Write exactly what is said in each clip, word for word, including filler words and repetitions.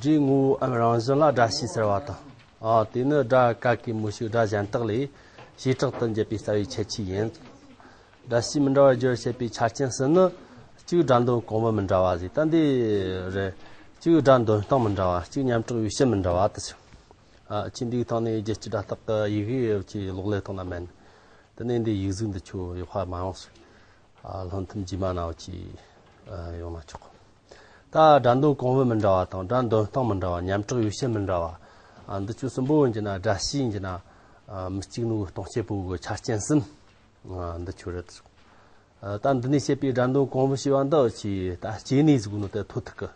སྒྲའི་ངོ་བོའམ་རང་བཞིན་ལ་སྒྲ་ཕྱིས་ཟེར་བ་དང་། ཨ། དེ་ནི་སྒྲ་ག་གེ་མོ་ཞིག་སྒྲ་གཞན་དག་ལས་བྱེ་བྲག་ཏུ་འབྱེད་པའི་རྩ་བའི་ཁྱད་ཆོས་ཡིན། སྒྲ་ཕྱིས་མི་འདྲ་བར་འགྱུར་བྱེད་པའི་ཆ་རྐྱེན་གསུམ་ནི། གཅིག་སྒྲ་འདོན་གོང་བུ་མི་འདྲ་བ་ཟེར་ད་འདི་རེད། གཅིག་སྒྲ་འདོན་སྟངས་མི་འདྲ་བ། གཅིག་མཉམ་གྲགས་ཡོ་བྱད་མི་འདྲ་བ་དེ་ཚོ། ཨ། ཆེས་འདིའི་ཐོག་ནས་རྒྱལ་སྤྱིའི་སྒྲ་རྟགས་ཀྱི་ཡི་གེ་ཡོད་ཀྱི་ལོག་ལས་བཏང་ན་མེད། དེ་ནས་འདི་ཡིག་གཟུགས་འདི་ཆོ་ཡོད་པ་མ་ཡོང་ཟེར། ཨ། བློ་མཐུན་རྗེས་མ་ན་འོ་ཆི་ཡོང་ན་ཆོག་ད་སྒྲ་འདོན་གོང་བུ་མི་འདྲ་བ་དང་སྒྲ་འདོན་སྟངས་མི་འདྲ་བ། མཉམ་གྲགས་ཡོ་བྱད་མི་འདྲ་བ། ཨ། འདི་ཆོ་གསུམ་པོ་ཡིན་གྱི་ན་སྒྲ་ཕྱིས་ཡིན་གྱི་ན། ཨ། མི་གཅིག་ནོ་གི་སྟོང་སྐྱེས་པོ་གི་ཆ་རྐྱེན་གསུམ། ཨ། འདི་ཆོ་རེད། ཨ། ད་འདི་ནས་བཤད་པའི་སྒྲ་འདོན་གོང་བུ་ཞེས་པ་འདི་འུ་ཆི་ད་སྐྱེ་གནས་ཟིག་ནོ་དེ་ཐོ་ཐུག་གི།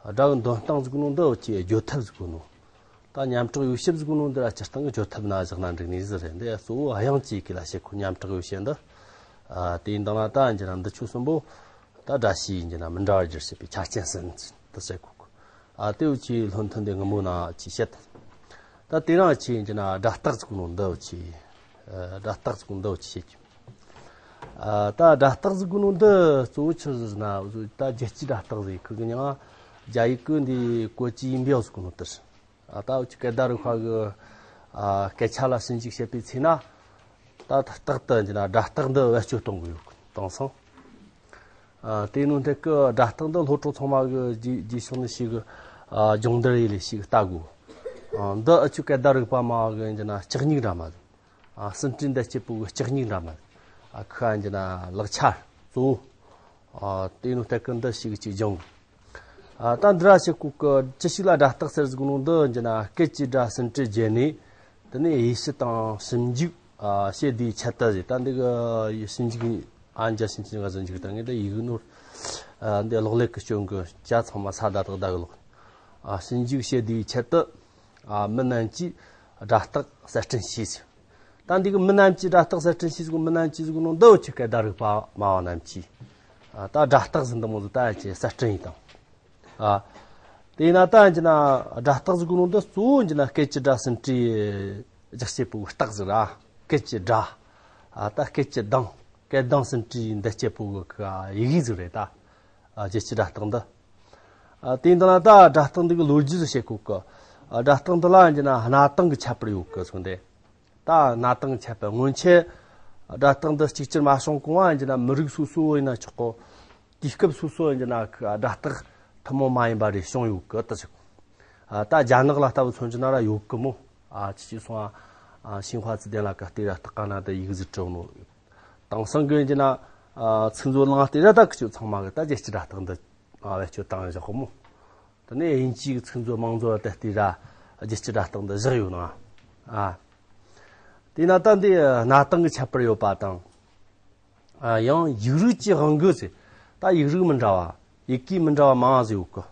སྒྲ་གི་འདོན་སྟངས་ཟིག་ནོ་འདི་འུ་ཆི་བརྗོད་ཐབས་ཟིག་ནོ། ད་མཉམ་གྲགས་ཡོ་བྱད་ཟིག་ནོ་འདི་ར་སྤྱིར་བཏང་གི་བརྗོད་ཐབས་ན་བཞག་ན་འགྲིག་ནི་ཟིག་རེད། འདི་གཙོ་བོ་དབྱངས་ཀྱི་གི་ལ་བཤད་གོ། མཉམ་གྲགས་ཡོ་བྱད་འདི། ཨ། དེ་ཡིན་དང་ན་ད་ཡིན་གྱི་ན་འདི་ཆོ་གསུམ་པོ། ད་སྒྲ་ཕྱིས་ཡིན་གྱི་ན་མི་འདྲ་བར་འགྱུར་བྱེད་པའི་ཆ་རྐྱེན་གསུམ་དེ་བཤད་གོ་གི། ཨ། དེ་འུ་ཆི་བློ་མཐུན་འདི་སྔ་མོ་ན་ཆི་བཤད། ད་དེ་རིང་ཆི་ཡིན་གྱི་ན་སྒྲ་རྟགས་ཟིག་ནོ་འདི་འུ་ཆི། ཨ། སྒྲ་རྟགས་ཟིག་འདི་འུ་ཆི་བཤད་གི། ཨ། ད་སྒྲ་རྟགས་ཟིག་ནོ་འདི་གཙོ་བོ་ཆི་ཟིག་ན་ད་རྒྱལ་སྤྱིའི་སྒྲ་རྟགས་ཟིག་གི་གི་མྱིང་རྒྱ་ཡིག་གི་འདི་国际音标ཟིག་ནོ་དེ་རེད། ཨ། ད་འུ་ཆི་སྐད་བརྡ་རིག་པ་གི། ཨ། སྐད་ཆ་ལ་ཞིབ་འཇུག་བྱེད་པའི་ཚེ་ན། ད་རྟག་ཏུ་ཡིན་གྱི་ན་སྒྲ་རྟགས་འདི་བེད་སྤྱོད་གཏོང་གི་ཡོད་གི་དེང་སང་། ཨ། དེ་ནོ་དེ་གི་སྒྲ་རྟགས་འདི་སློབ་གྲོགས་ཚང་མ་གི་རྗེས་རྗེས་ཕྱོགས་ནས་ཤིག་གི། ཨ། སྦྱོང་བརྡར་ཡེ་ལས་ཤིག་ལྟ་དགོས། ཨ། འདི་འུ་ཆི་སྐད་བརྡ་རིག་པ་མ་གི་ཡིན་གྱི་ན་ལྕགས་སྨྱུག་འདྲ་མ་རེད། ཨ། ཟིན་བྲིས་འདི་སྐྱེ་པོ་གི་ལྕགས་སྨྱུག་འདྲ་མ་རེད། ཨ། ཁ་ཡིན་གྱི་ན་ལག་ཆ་གཙོ་བོ། ཨ། དེ་ནོ་དེ་གི་འདི་ཤིག་ཅིག་སྦྱོང་། ཨ། ད་འདི་ར་བཤད་གོ་གི། ཅི་ཞིག་ལ་སྒྲ་རྟགས་ཟེར་ཟིག་ནོ་འདི་ཡིན་གྱི་ན་སྐད་ཀྱི་སྒྲ་ཟིན་བྲིས་བརྒྱུད་ནས། དེ་ནས་དབྱེ་ཕྱེ་དང་ཞིབ་འཇུག་ཨ། བྱེད་དུས་ཆེད་དུ་ཟེར་ད་འདི་གི་ཞིབ་འཇུག་ཨ་འཇའ་ཞིབ་འཇུག་ང་ཟིན་འཇུག་དང་ངེས་དུ་ཡིག་ནོར། ཨ། འདི་གློག་ཀླད་ཀྱི་སྐྱོན་གི་ཇ་ཚང་མ་ས་ད་དག་ད་གི་ལོག་ཨ། ཞིབ་འཇུག་བྱེད་དུས་ཆེད་དུ། ཨ། མི་རྣམས་ཀྱིས་སྒྲ་རྟགས་གསར་སྐྲུན་བྱས་ཟེར། ད་འདི་གི་མི་རྣམས་ཀྱིས་སྒྲ་རྟགས་གསར་སྐྲུན་བྱས་ཟེར་གོ། མི་རྣམས་ཀྱིས་ཟེར་གོ་ནོ་འདི་འུ་ཆི་སྐད་བརྡ་རིག་པ་མ་བ་རྣམས་ཀྱིས། ཨ། ད་སྒྲ་རྟགས་ཟིན་འདི་མོ་ཟིག་ད་ཡ་ཆི་གསར་སྐྲུན་ཡིན་དང་། ཨ། དེས་ན་ད་ཡིན་གྱི་ན་སྒྲ་རྟགས་ཟེར་གོ་ནོ་འདི་གཙོ་བོ་ཡིན་གྱི་ན་སྐད་ཀྱི་སྒྲ་ཟིན་བྲིས་རྒྱག་བྱེད་པོའི་རྟགས་ཟིག་ར། སྐད་ཀྱི་སྒྲ། ཨ། ད་སྐད་ཀྱི་གདངས། སྐད་གདངས་ཟིན་བྲིས་འདི་བྱེད་པོ་གི་ཡི་གེ་ཟིག་རེད་ད། ཨ། རྒྱལ་སྤྱིའི་སྒྲ་རྟགས་འདི། ཨ། དེ་འདི་ན་ད་སྒྲ་རྟགས་འདི་གི་ལོ་རྒྱུས་སུ་བཤད་གོ་གི། ཨ། སྒྲ་རྟགས་འདི་ལ་ཡིན་གྱི་ན་གནའ་དེང་གི་ཁྱད་པར་ཡོད་གི་གསུངས་ཏེ། ད་གནའ་དེང་ཁྱད་པར་སྔོན་ཆད་སྒྲ་རྟགས་འདི་གཅིག་གྱུར་མ་བྱུང་གོང་བ་ཡིན་གྱི་ན་མི་རིགས་སོ་སོ་ཡིན་ན་ཆོག་གོ། དུས་སྐབས་སོ་སོ་ཡིན་གྱི་ན་སྒྲ་རྟགས་ཐུན་མོང་མ་ཡིན་པ་རེ་བྱུང་ཡོད་གི་ད་ཆོག་ཨ། ད་རྒྱ་ནག་ལ་ལྟ་བུ་མཚོན་གྱི་ན་ར་ཡོད་གི་མོ། ཨ། ཅི་ཅི་སོང་ཨ། ཤིན་ཧྭ་ཙི་ཏན་ལ་ཀ་ལྟེ་ར་རྟགས་ཀ་ན་ད་ཡིག་གཟུགས་བྲིས་ནོ། དེང་སང་གི་ཡིན་གྱི་ན། ཨ། ཚིག་མཛོད་གླེང་ལྟེ་ར་ད་ཁི་ཆོ་ཚང་མ་གི་ད་རྒྱལ་སྤྱིའི་སྒྲ་རྟགས་འདི། ཨ། བེད་སྤྱོད་བཏང་བཞག་གི་མོ། དེ་ནས་དབྱིན་ཇིའི་ཚིག་མཛོད་མང་ཚོགས་ལ་ད་ལྟེ་ར་རྒྱལ་སྤྱིའི་སྒྲ་རྟགས་འདི་བཞག་ཡོད་ན། ཨ། དེས་ན་ད་འདི་གནའ་དེང་གི་ཁྱད་པར་ཡོད་པ་དང་། ཨ། ཡང་ཡིག་རིགས་ཀྱི་དབང་གིས་ཟེར། ད་ཡིག་རིགས་མི་འདྲ་བ། ཡི་གེ་མི་འདྲ་བ་མང་ཟིག་ཡོད་གི།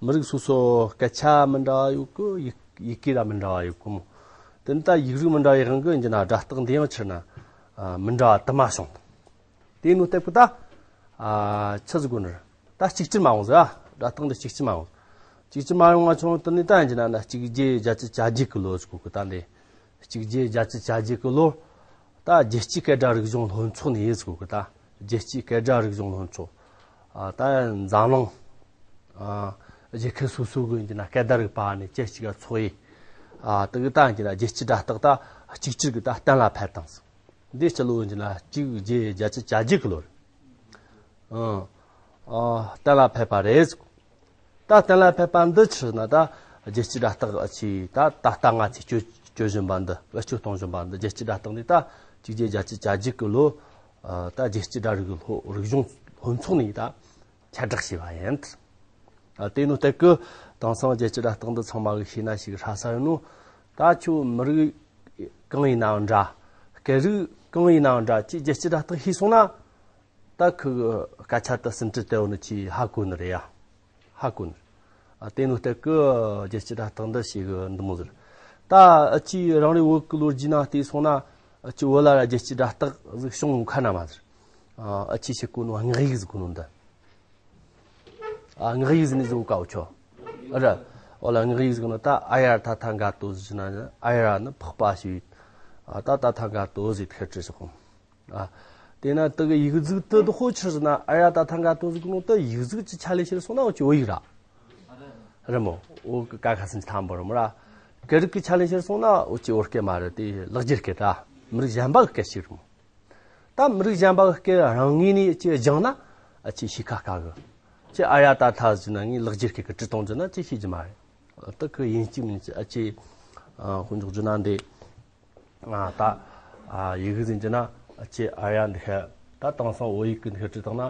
མི་རིགས་སོ་སོ་སྐད་ཆ་མི་འདྲ་བ་ཡོད་གི། ཡི་ཡི་གེ་ར་མི་འདྲ་བ་ཡོད་གི་མོ། དེ་ནི་ད་ཡིག་རིགས་མི་འདྲ་བའི་དབང་གིས་ཡིན་གྱི་ན་སྒྲ་རྟགས་འདི་ཡང་ཕྱིར་ན། ཨ། མི་འདྲ་བ་དུ་མ་བྱུང་། དེ་ནོ་དེ་གི་ད། ཨ། ཆི་ཟིག་གོ་ནི། ད་གཅིག་གྱུར་མ་འོང་ཟིག་ཨ། སྒྲ་རྟགས་འདི་གཅིག་གྱུར་མ་འོང་། གཅིག་གྱུར་མ་ཡོང་བ་བྱུང་དེ་ནི་ད་ཡིན་གྱི་ན་ན་གཅིག་བརྒྱད་བརྒྱད་ཅུ་གྱ་བརྒྱད་གི་ལོ་ཟིག་གོ་གི་ད་འདི། གཅིག་བརྒྱད་བརྒྱད་ཅུ་གྱ་བརྒྱད་གི་ལོར། ད་རྒྱལ་སྤྱིའི་སྐད་སྒྲ་རིག་གཞུང་སློབ་ཚོགས་ནས་ཡིན་ཟེར་གོ་གི་ད། རྒྱལ་སྤྱིའི་སྐད་སྒྲ་རིག་གཞུང་སློབ་ཚོགས། ཨ། ད་འཛམ་གླིང་། ཨ། རྒྱལ་ཁབ་སོ་སོ་གི་ཡིན་གྱི་ན་སྐད་སྒྲ་རིག་པ་ནས་ཅི་གཅིག་ག་ཚོགས་ཡིན། ཨ། དེ་གི་ད་ཡིན་གྱི་ན་རྒྱལ་སྤྱིའི་སྒྲ་རྟགས་ད་གཅིག་གྱུར་གི་ད་གཏན་ལ་ཕེབས་བཏང་ཟིག་འདི་སྤྱི་ལོ་ཡིན་གྱི་ན་གཅིག་བརྒྱད་བརྒྱད་ཅུ་གྱ་བརྒྱད་གི་ལོར། ཨ། ཨ། གཏན་ལ་ཕེབས་པ་རེད་ཟེར། ད་གཏན་ལ་ཕེབས་པ་འདི་ཕྱིར་ན་ད་རྒྱལ་སྤྱིའི་སྒྲ་རྟགས་ཨ་ཆི་ད་ད་ལྟ་ང་ཚོས་སྤྱོད་སྤྱོད་བཞིན་པ་འདི། བེད་སྤྱོད་གཏོང་བཞིན་པ་འདི་རྒྱལ་སྤྱིའི་སྒྲ་རྟགས་འདི་ད་གཅིག་བརྒྱད་བརྒྱད་ཅུ་གྱ་བརྒྱད་གི་ལོ། ཨ། ད་རྒྱལ་སྤྱིའི་སྒྲ་རིག་སློབ་རིག་གཞུང་སློབ་ཚོགས་ནས་ད་ཁྱབ་བསྒྲགས་བྱས་པ་ཡིན། ཨ། དེ་ནོ་དེ་གི་དེང་སང་རྒྱལ་སྤྱིའི་སྒྲ་རྟགས་འདི་ཚང་མ་གི་ཤེས་ན་ཞིག་ཧྲ་ས་ཡིན་ནོ། ད་ཁྱོད་མི་རིགས་གང་ཡིན་ནའང་འདྲ། སྐད་རིགས་གང་ཡིན་ནའང་འདྲ། ཁྱོད་རྒྱལ་སྤྱིའི་སྒྲ་རྟགས་ཤེས་སོང་ན། ད་ཁོ་གི་སྐད་ཆ་དེ་ཟིན་བྲིས་བལྟས་ཡོང་ནི་ཆི་ཧ་གོ་ནི་རེད་ཡ། ཧ་གོ་ནི་རེད། ཨ། དེ་ནོ་སྟེགས་ཀི་རྒྱལ་སྤྱིའི་སྒྲ་རྟགས་འདི་ཞིག་གི་འདི་མོ་ཟེར། ད་ཨ་ཆི་རང་རེ་བོད་ཀྱི་ལོ་རྒྱུས་ནང་བལྟས་སོང་ན། ཨ་ཆི་བོད་ལ་ར་རྒྱལ་སྤྱིའི་སྒྲ་རྟགས་ཟིག་བྱུང་ཁ་ན་མ་ཟེར། ཨ་ཆི་ཞིག་གོ་ནོ་སྔགས་ཡིག་ཟིག་གོ་ནོ་འདི། ཨ། སྔགས་ཡིག་ཟིག་ནི་ཟིག་གོ་ཀའོ་ཆོ། ཨ་ར། འོ་ལ་སྔགས་ཡིག་ཟིག་གོ་ནོ་ད་ཨ་ཡ་ད་ཐ་ག་ཏོ་ཟེར་ན། ཨ་ཡ་ནི་འཕགས་པ་ཞིག་ཨ། ད་ད་ཐ་ག་ཏོ་ཟེར་ཐེར་ཁྲི་ཟིག་གོ། ཨ། དེ་ན་དེ་གི་ཡིག་གཟུགས་དེ་དེ་ཧོ་ཆི་ཟེར་ན། ཨ་ཡ་ད་ཐ་ག་ཏོ་ཟེར་གོ་ནོ་དེ་ཡིག་གཟུགས་ཀྱི་ཆ་ལས་ཕྱིར་སོང་ན་འོ་ཆི་བོད་ཡིག་ར། རེད་མོ། བོད་ཀྱི་ཀ་ཁ་སུན་ཐམ་པོ་རེད་མོ་ར། སྐད་རིགས་ཀྱི་ཆ་ནས་བཤད་སོང་ན་བོད་ཀྱི་བོད་སྐད་མ་རེད། དེ་ལེགས་སྦྱར་སྐད་ད་མི་རིགས་གཞན་པ་གི་སྐད་ཞིག་རེད་མོ། ད་མི་རིགས་གཞན་པ་གི་སྐད་རང་ངོས་ནས་ཅི་སྦྱངས་ན་ཨ་ཅི་ཤེས་ཁ་ཁ་གི། ཅི་ཨ་ཡ་ད་ཐ་ཟེར་ན་ངས་ལེགས་སྦྱར་སྐད་ཀྱི་བྲིས་གཏོང་རྒྱུ་ན་ཅི་ཤེས་རྒྱུ་མ་རེད། ད་ཁོ་ཡིན་གཅིག་མིན་གཅིག་ཨ་ཅི་ཨ་དཀོན་མཆོག་རྒྱུ་ན་འདི་ཨ་ད་ཨ་ཡི་གེ་ཟིན་གྱི་ན་ཨ་ཅི་ཨ་ཡ་འདི་ཧ་ད་དེང་སང་བོད་ཡིག་གི་འདི་ཧ་བྲིས་བཏང་ན་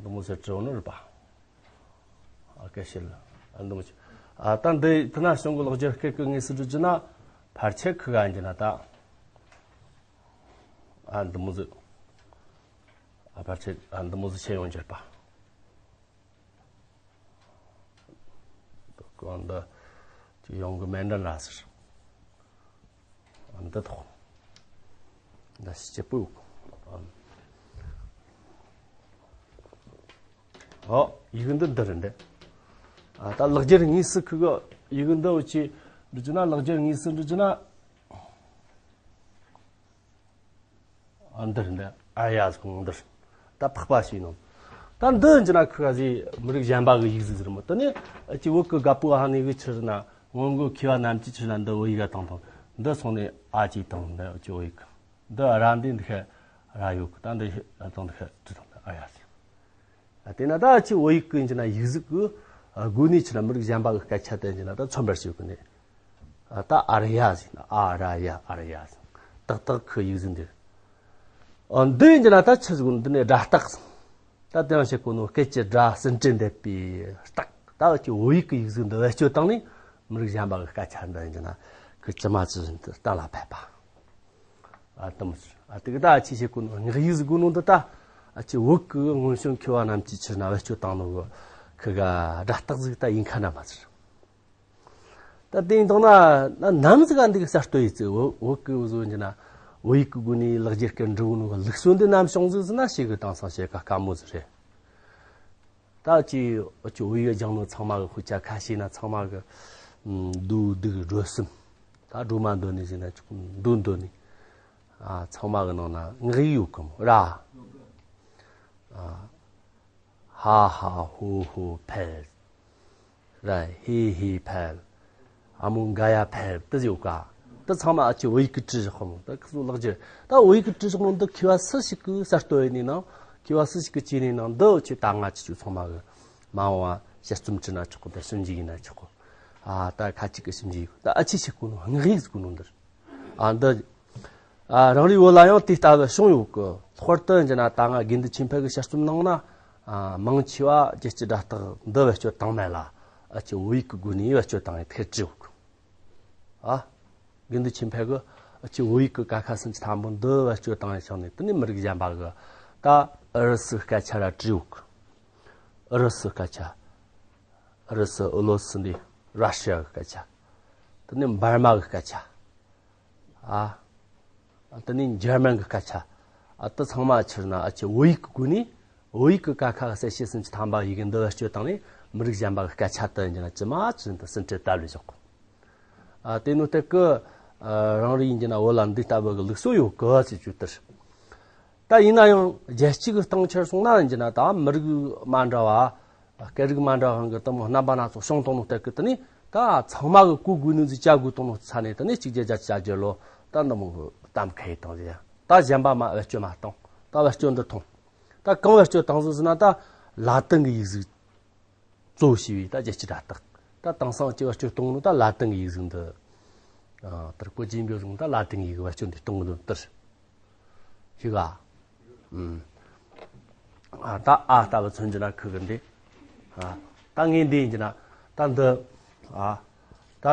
འདི་མོ་ཟེར་བྲིས་འོང་ནི་རེད་པ། ཨ་སྐད་བཤད་ལ་ཨ་འདི་མོ་ཆེ། ཨ་ད་འདི་ཐ་ན་གཞུང་གི་ལེགས་སྦྱར་སྐད་ཀྱི་དངོས་སུ་བྲིས་རྒྱུ་ན་ཕལ་ཆེར་ཁོ་ག་ཡིན་གྱི་ན་ད་ཨ་འདི་མོ་ཟིག་ཨ་ཕལ་ཆེར་ཨ་འདི་མོ་ཟིག་ཆེ་ཡོང་རྒྱུ་རེད་པ། གང་འདི་ཅིག་ཡོང་གི་མེད་འདྲ་འདྲ་ཟེར། ཨ་འདི་ཐོག་འདི་སྐྱིད་པོ། ཨ་ཨོ་ཡི་གེ་འདི་འདི་རེད་འདི། ཨ་ད་ལེགས་སྦྱར་དངོས་སུ་ཁོ་གི་ཡི་གེ་འདི་འུ་ཅི་འབྲི་རྒྱུ་ན་ལེགས་སྦྱར་དངོས་སུ་འབྲི་རྒྱུ་ན། ཨ་འདིར་འདི་ཨ་ཡ་ཟུང་འདིར་ད་འཕགས་པ་ཞིག་ནོ། ད་འདི་འཇི་ན་ཁུ་ག་ཟི་མི་རིགས་གཞན་པ་གི་ཡིག་གཟུགས་ཟེར་མོ། དེ་ནི་ཨ་ཅི་བོད་གི་དགའ་པོ་ཧ་ནི་གི་ཆི་ཟེར་ན་སྔོན་གོ་མཁས་པ་རྣམས་ཀྱི་ཆི་ཟེར་ན་འདི་བོད་ཡིག་ག་དང་དང་འདི་སོང་ནས་ཨ་ཅི་དང་འདི་ཨ་ཅི་བོད་ཡིག་འདི་ཨ་ར་འདི་འདི་ཁ་ར་ཡོད་གི། ད་འདི་ཨ་དང་འདི་ཁ་ཅི་དང་འདི་ཨ་ཡ་ཟི། ཨ་དེ་ན་ད་ཨ་ཅི་བོད་ཡིག་གི་འཇི་ན་ཡིག་གཟུགས་གི་ཨ་དགོས་ནི་ཆི་ན་མི་རིགས་གཞན་པ་གི་སྐད་ཆ་དེ་འཇི་ན་ད་མཚོན་པར་བྱེད་གི་ནི། ཨ་ད་ཨ་ར་ཡ་ཟེར་ན་ཨ་ར་ཡ་ཨ་ར་ཡ་ཟེར། ཏག་ཏག་ཁོ་ཡིག་ཟིན་འདིར། ཨ་འདི་ཡིན་གྱི་ན་ད་ཆི་ཟིག་འདི་ནས་སྒྲ་རྟགས་ཟེར། ད་དེ་ཡང་བཤད་གོ་ནོ་སྐད་ཀྱི་སྒྲ་ཟིན་བྲིས་འདེབས་པའི་རྟགས། ད་ཨ་ཅི་བོད་ཡིག་གི་ཡིག་ཟིན་འདི་བེད་སྤྱོད་བཏང་ནས་མི་རིགས་གཞན་པ་གི་སྐད་ཆ་འདི་ཡིན་གྱི་ན་ཁོ་ཇི་མ་ཇི་བཞིན་དུ་གཏན་ལ་ཕབ་པ། ཨ་དེ་མོ་ཟེར། ཨ་དེ་གི་ད་ཨ་ཅི་བཤད་གོ་ནོ་སྔགས་ཡིག་ཟིག་གོ་ནོ་འདི་ད་ཨ་ཅི་བོད་གི་སྔོན་བྱོན་མཁས་པ་རྣམས་ཀྱིས་ཆི་ན་བེད་སྤྱོད་བཏང་ནོ་གི་ཁོ་ག་སྒྲ་རྟགས་ཟིག་ད་ཡིན་ཁ་ན་མ་ཟེར། ད་དེ་ཡིན་དང་ན་ན་ནམ་ཟིག་ག་འདི་གི་གསར་གཏོད་ཡིན་ཚེ་བོད་བོད་གི་བཟོ་འཇི་ན་བོད་ཡིག་གི་སྒོ་ནས་ལེགས་སྦྱར་སྐད་འབྲི་གོ་ནོ་གི་ལུགས་སྲོལ་འདི་ནམ་བྱུང་ཟིག་ཟེར་ན་ཞེ་གི་དེང་སང་བཤད་ཁ་དཀའ་མོ་ཟིག་རེད། ད་ཅི་ཅི་བོད་ཡིག་སྦྱང་ནོ་ཚང་མ་གི་དཔེ་ཆ་ཁ་ཤས་ན་ཚང་མ་གི་ཨམ་མདོ་སྡིག་སྒྲོ་གསུམ། ད་སྒྲོལ་མ་མདོ་ནས་ཟེར་ན་ཅིག་མདོ་མདོ་ནས་ཨ་ཚང་མ་གི་ནང་ན་སྔགས་ཡིག་ཡོད་གི་མོ་ར། ཨ་ཧ་ཧ་ཧོ་ཧོ་ཕལ། ར་ཧེ་ཧེ་ཕལ། ཨ་མོ་འགའ་ཡ་ཕལ་དེ་ཡོད་ཀ། དེ་ཚང་མ་ཨ་ཅི་བོད་ཡིག་གི་བྲིས་བཞག་མོ། ད་ཁི་ཚོ་ལག་ཅི་ད་བོད་ཡིག་གི་བྲིས་བཞག་མོ་འདི་མཁས་པ་སུ་ཞིག་གིས་གསར་གཏོད་ཡིན་ནི་ནང་མཁས་པ་སུ་ཞིག་གིས་བྲིས་ནི་ནང་འདི་ཨ་ཅི་ད་ང་ཅི་ཅུ་ཚང་མ་གི་མ་འོངས་པ་དཔྱད་རྩོམ་བྲིས་ན་ཆོག་གི། ད་ཞིབ་འཇུག་ཡིན་ན་ཆོག་གི། ཨ་ད་ཁ་ཅིག་གི་ཞིབ་འཇུག་ཡིན་གི། ད་ཨ་ཅི་ཞིག་གོ་ནོ་སྔགས་ཡིག་གོ་ནོ་འདིར། ཨ་འདི། ཨ་རང་རེའི་བོད་ལ་ཡང་དེ་ལྟ་བུ་བྱུང་ཡོད་གི། ལྷག་པར་དུ་འཇི་ན་ད་ང་དགེ་འདུན་ཆོས་འཕེལ་གི་དཔྱད་རྩོམ་ནང་ན་ཨ་མང་ཆེ་བ་རྒྱལ་སྤྱིའི་སྒྲ་རྟགས་འདི་བེད་སྤྱོད་བཏང་མེད་ལ། ཨ་ཅི་བོད་ཡིག་གི་སྒོ་ནས་བེད་སྤྱོད་བཏང་ཡོད་ཐད་བྲིས་ཡོད་གི། ཨ་དགེ་འདུན་ཆོས་འཕེལ་གི་ཨ་ཅི་བོད་ཡིག་གི་ཀ་ཁ་སུན་ཅི་ཐམ་པོ་འདི་བེད་སྤྱོད་བཏང་ཡོད་ཆང་ནས། དེ་ནས་མི་རིགས་གཞན་པ་གི་ད་ཨུ་རུ་སུ་སྐད་ཆ་ར་བྲིས་ཡོད་གི། ཨུ་རུ་སུ་སྐད་ཆ། ཨུ་རུ་སུ་ཨུ་ལོ་སི་འདི་ར་ཤི་ཡ་གི་སྐད་ཆ། དེ་ནས་འབར་མ་གི་སྐད་ཆ། ཨ། དེ་ནས་འཇར་མན་གི་སྐད་ཆ། ཨ་དེ་ཚང་མ་ཕྱིར་ན་ཨ་ཅི་བོད་ཡིག་གི་སྒོ་ནས་བོད་ཡིག་གི་ཀ་ཁ་གསལ་བྱེད་སུམ་ཅུ་ཐམ་པ་ཡི་གེ་འདི་བེད་སྤྱོད་བཏང་ནས་མི་རིགས་གཞན་པ་གི་སྐད་ཆ་དུ་འཇི་ན་ཇི་མ་ཇི་བཞིན་དུ་ཟིན་བྲིས་བཏབ་ལས་བཞག་གོ། ཨ་དེ་ནོ་དེ་གི་ཨ་རང་རེ་ཡིན་གྱི་ན་བོད་ལ་འདི་ལྟ་བུ་གི་ལུགས་སྲོལ་ཡོད་གི་ཟེར་རྒྱུ་དེར། ད་ཡིན་ན་ཡང་རྒྱལ་སྤྱི་གི་སྟེང་ཁྱེར་སོང་ན་ཡིན་གྱི་ན་ད་མི་རིགས་མ་འདྲ་བ། སྐད་རིགས་མ་འདྲ་བ་གི་དེ་མོ་རྣམ་པ་སྣ་ཚོགས་བྱུང་བཏང་ནོ་སྟེ་གི། དེ་ནས་ད་ཚང་མ་གི་གོ་དགོས་ནོ་ཟིག་བྱ་དགོས་བཏང་ནོ་ས་ནས། དེ་ནས་གཅིག་བརྒྱ་བརྒྱད་ཅུ་གྱ་བརྒྱད་ལོ་ད་འདི་མོ་གི་གཏམ་ཁ་ཡི་བཏང་ཟིག། ད་གཞན་པ་མ་བེད་སྤྱོད་མ་བཏང་། ད་བེད་སྤྱོད་འདི་ཐོང་། ད་གང་བེད་སྤྱོད་བཏང་ཟིག་ཟེར་ན་ད་ལ་ཏིང་གི་ཡིག་གཟུགས་གཙོ་བྱས་པའི་ད་རྒྱལ་སྤྱིའི་སྒྲ་རྟགས། ད་དེང་སང་སྤྱི་བེད་སྤྱོད་གཏོང་ནོ་ད་ལ་ཏིང་གི་ཡིག་གཟུགས་འདི། ཨ་དེར་བཀོད་ཀྱིན་པའི་གཟུགས་ད་ལ་ཏིང་གི་ཡིག་བེད་སྤྱོད་འདི་གཏོང་གི་འདུག་དེར། ཞིག་ག་ཨུམ། ཨ་ད་ཨ་ལྟ་བུ་མཚོན་གྱི་ན་ཁུ་གི་འདི། ཨ་ད་ངས་འདི་ཡིན་གྱི་ན་ད་འདི། ཨ་ད་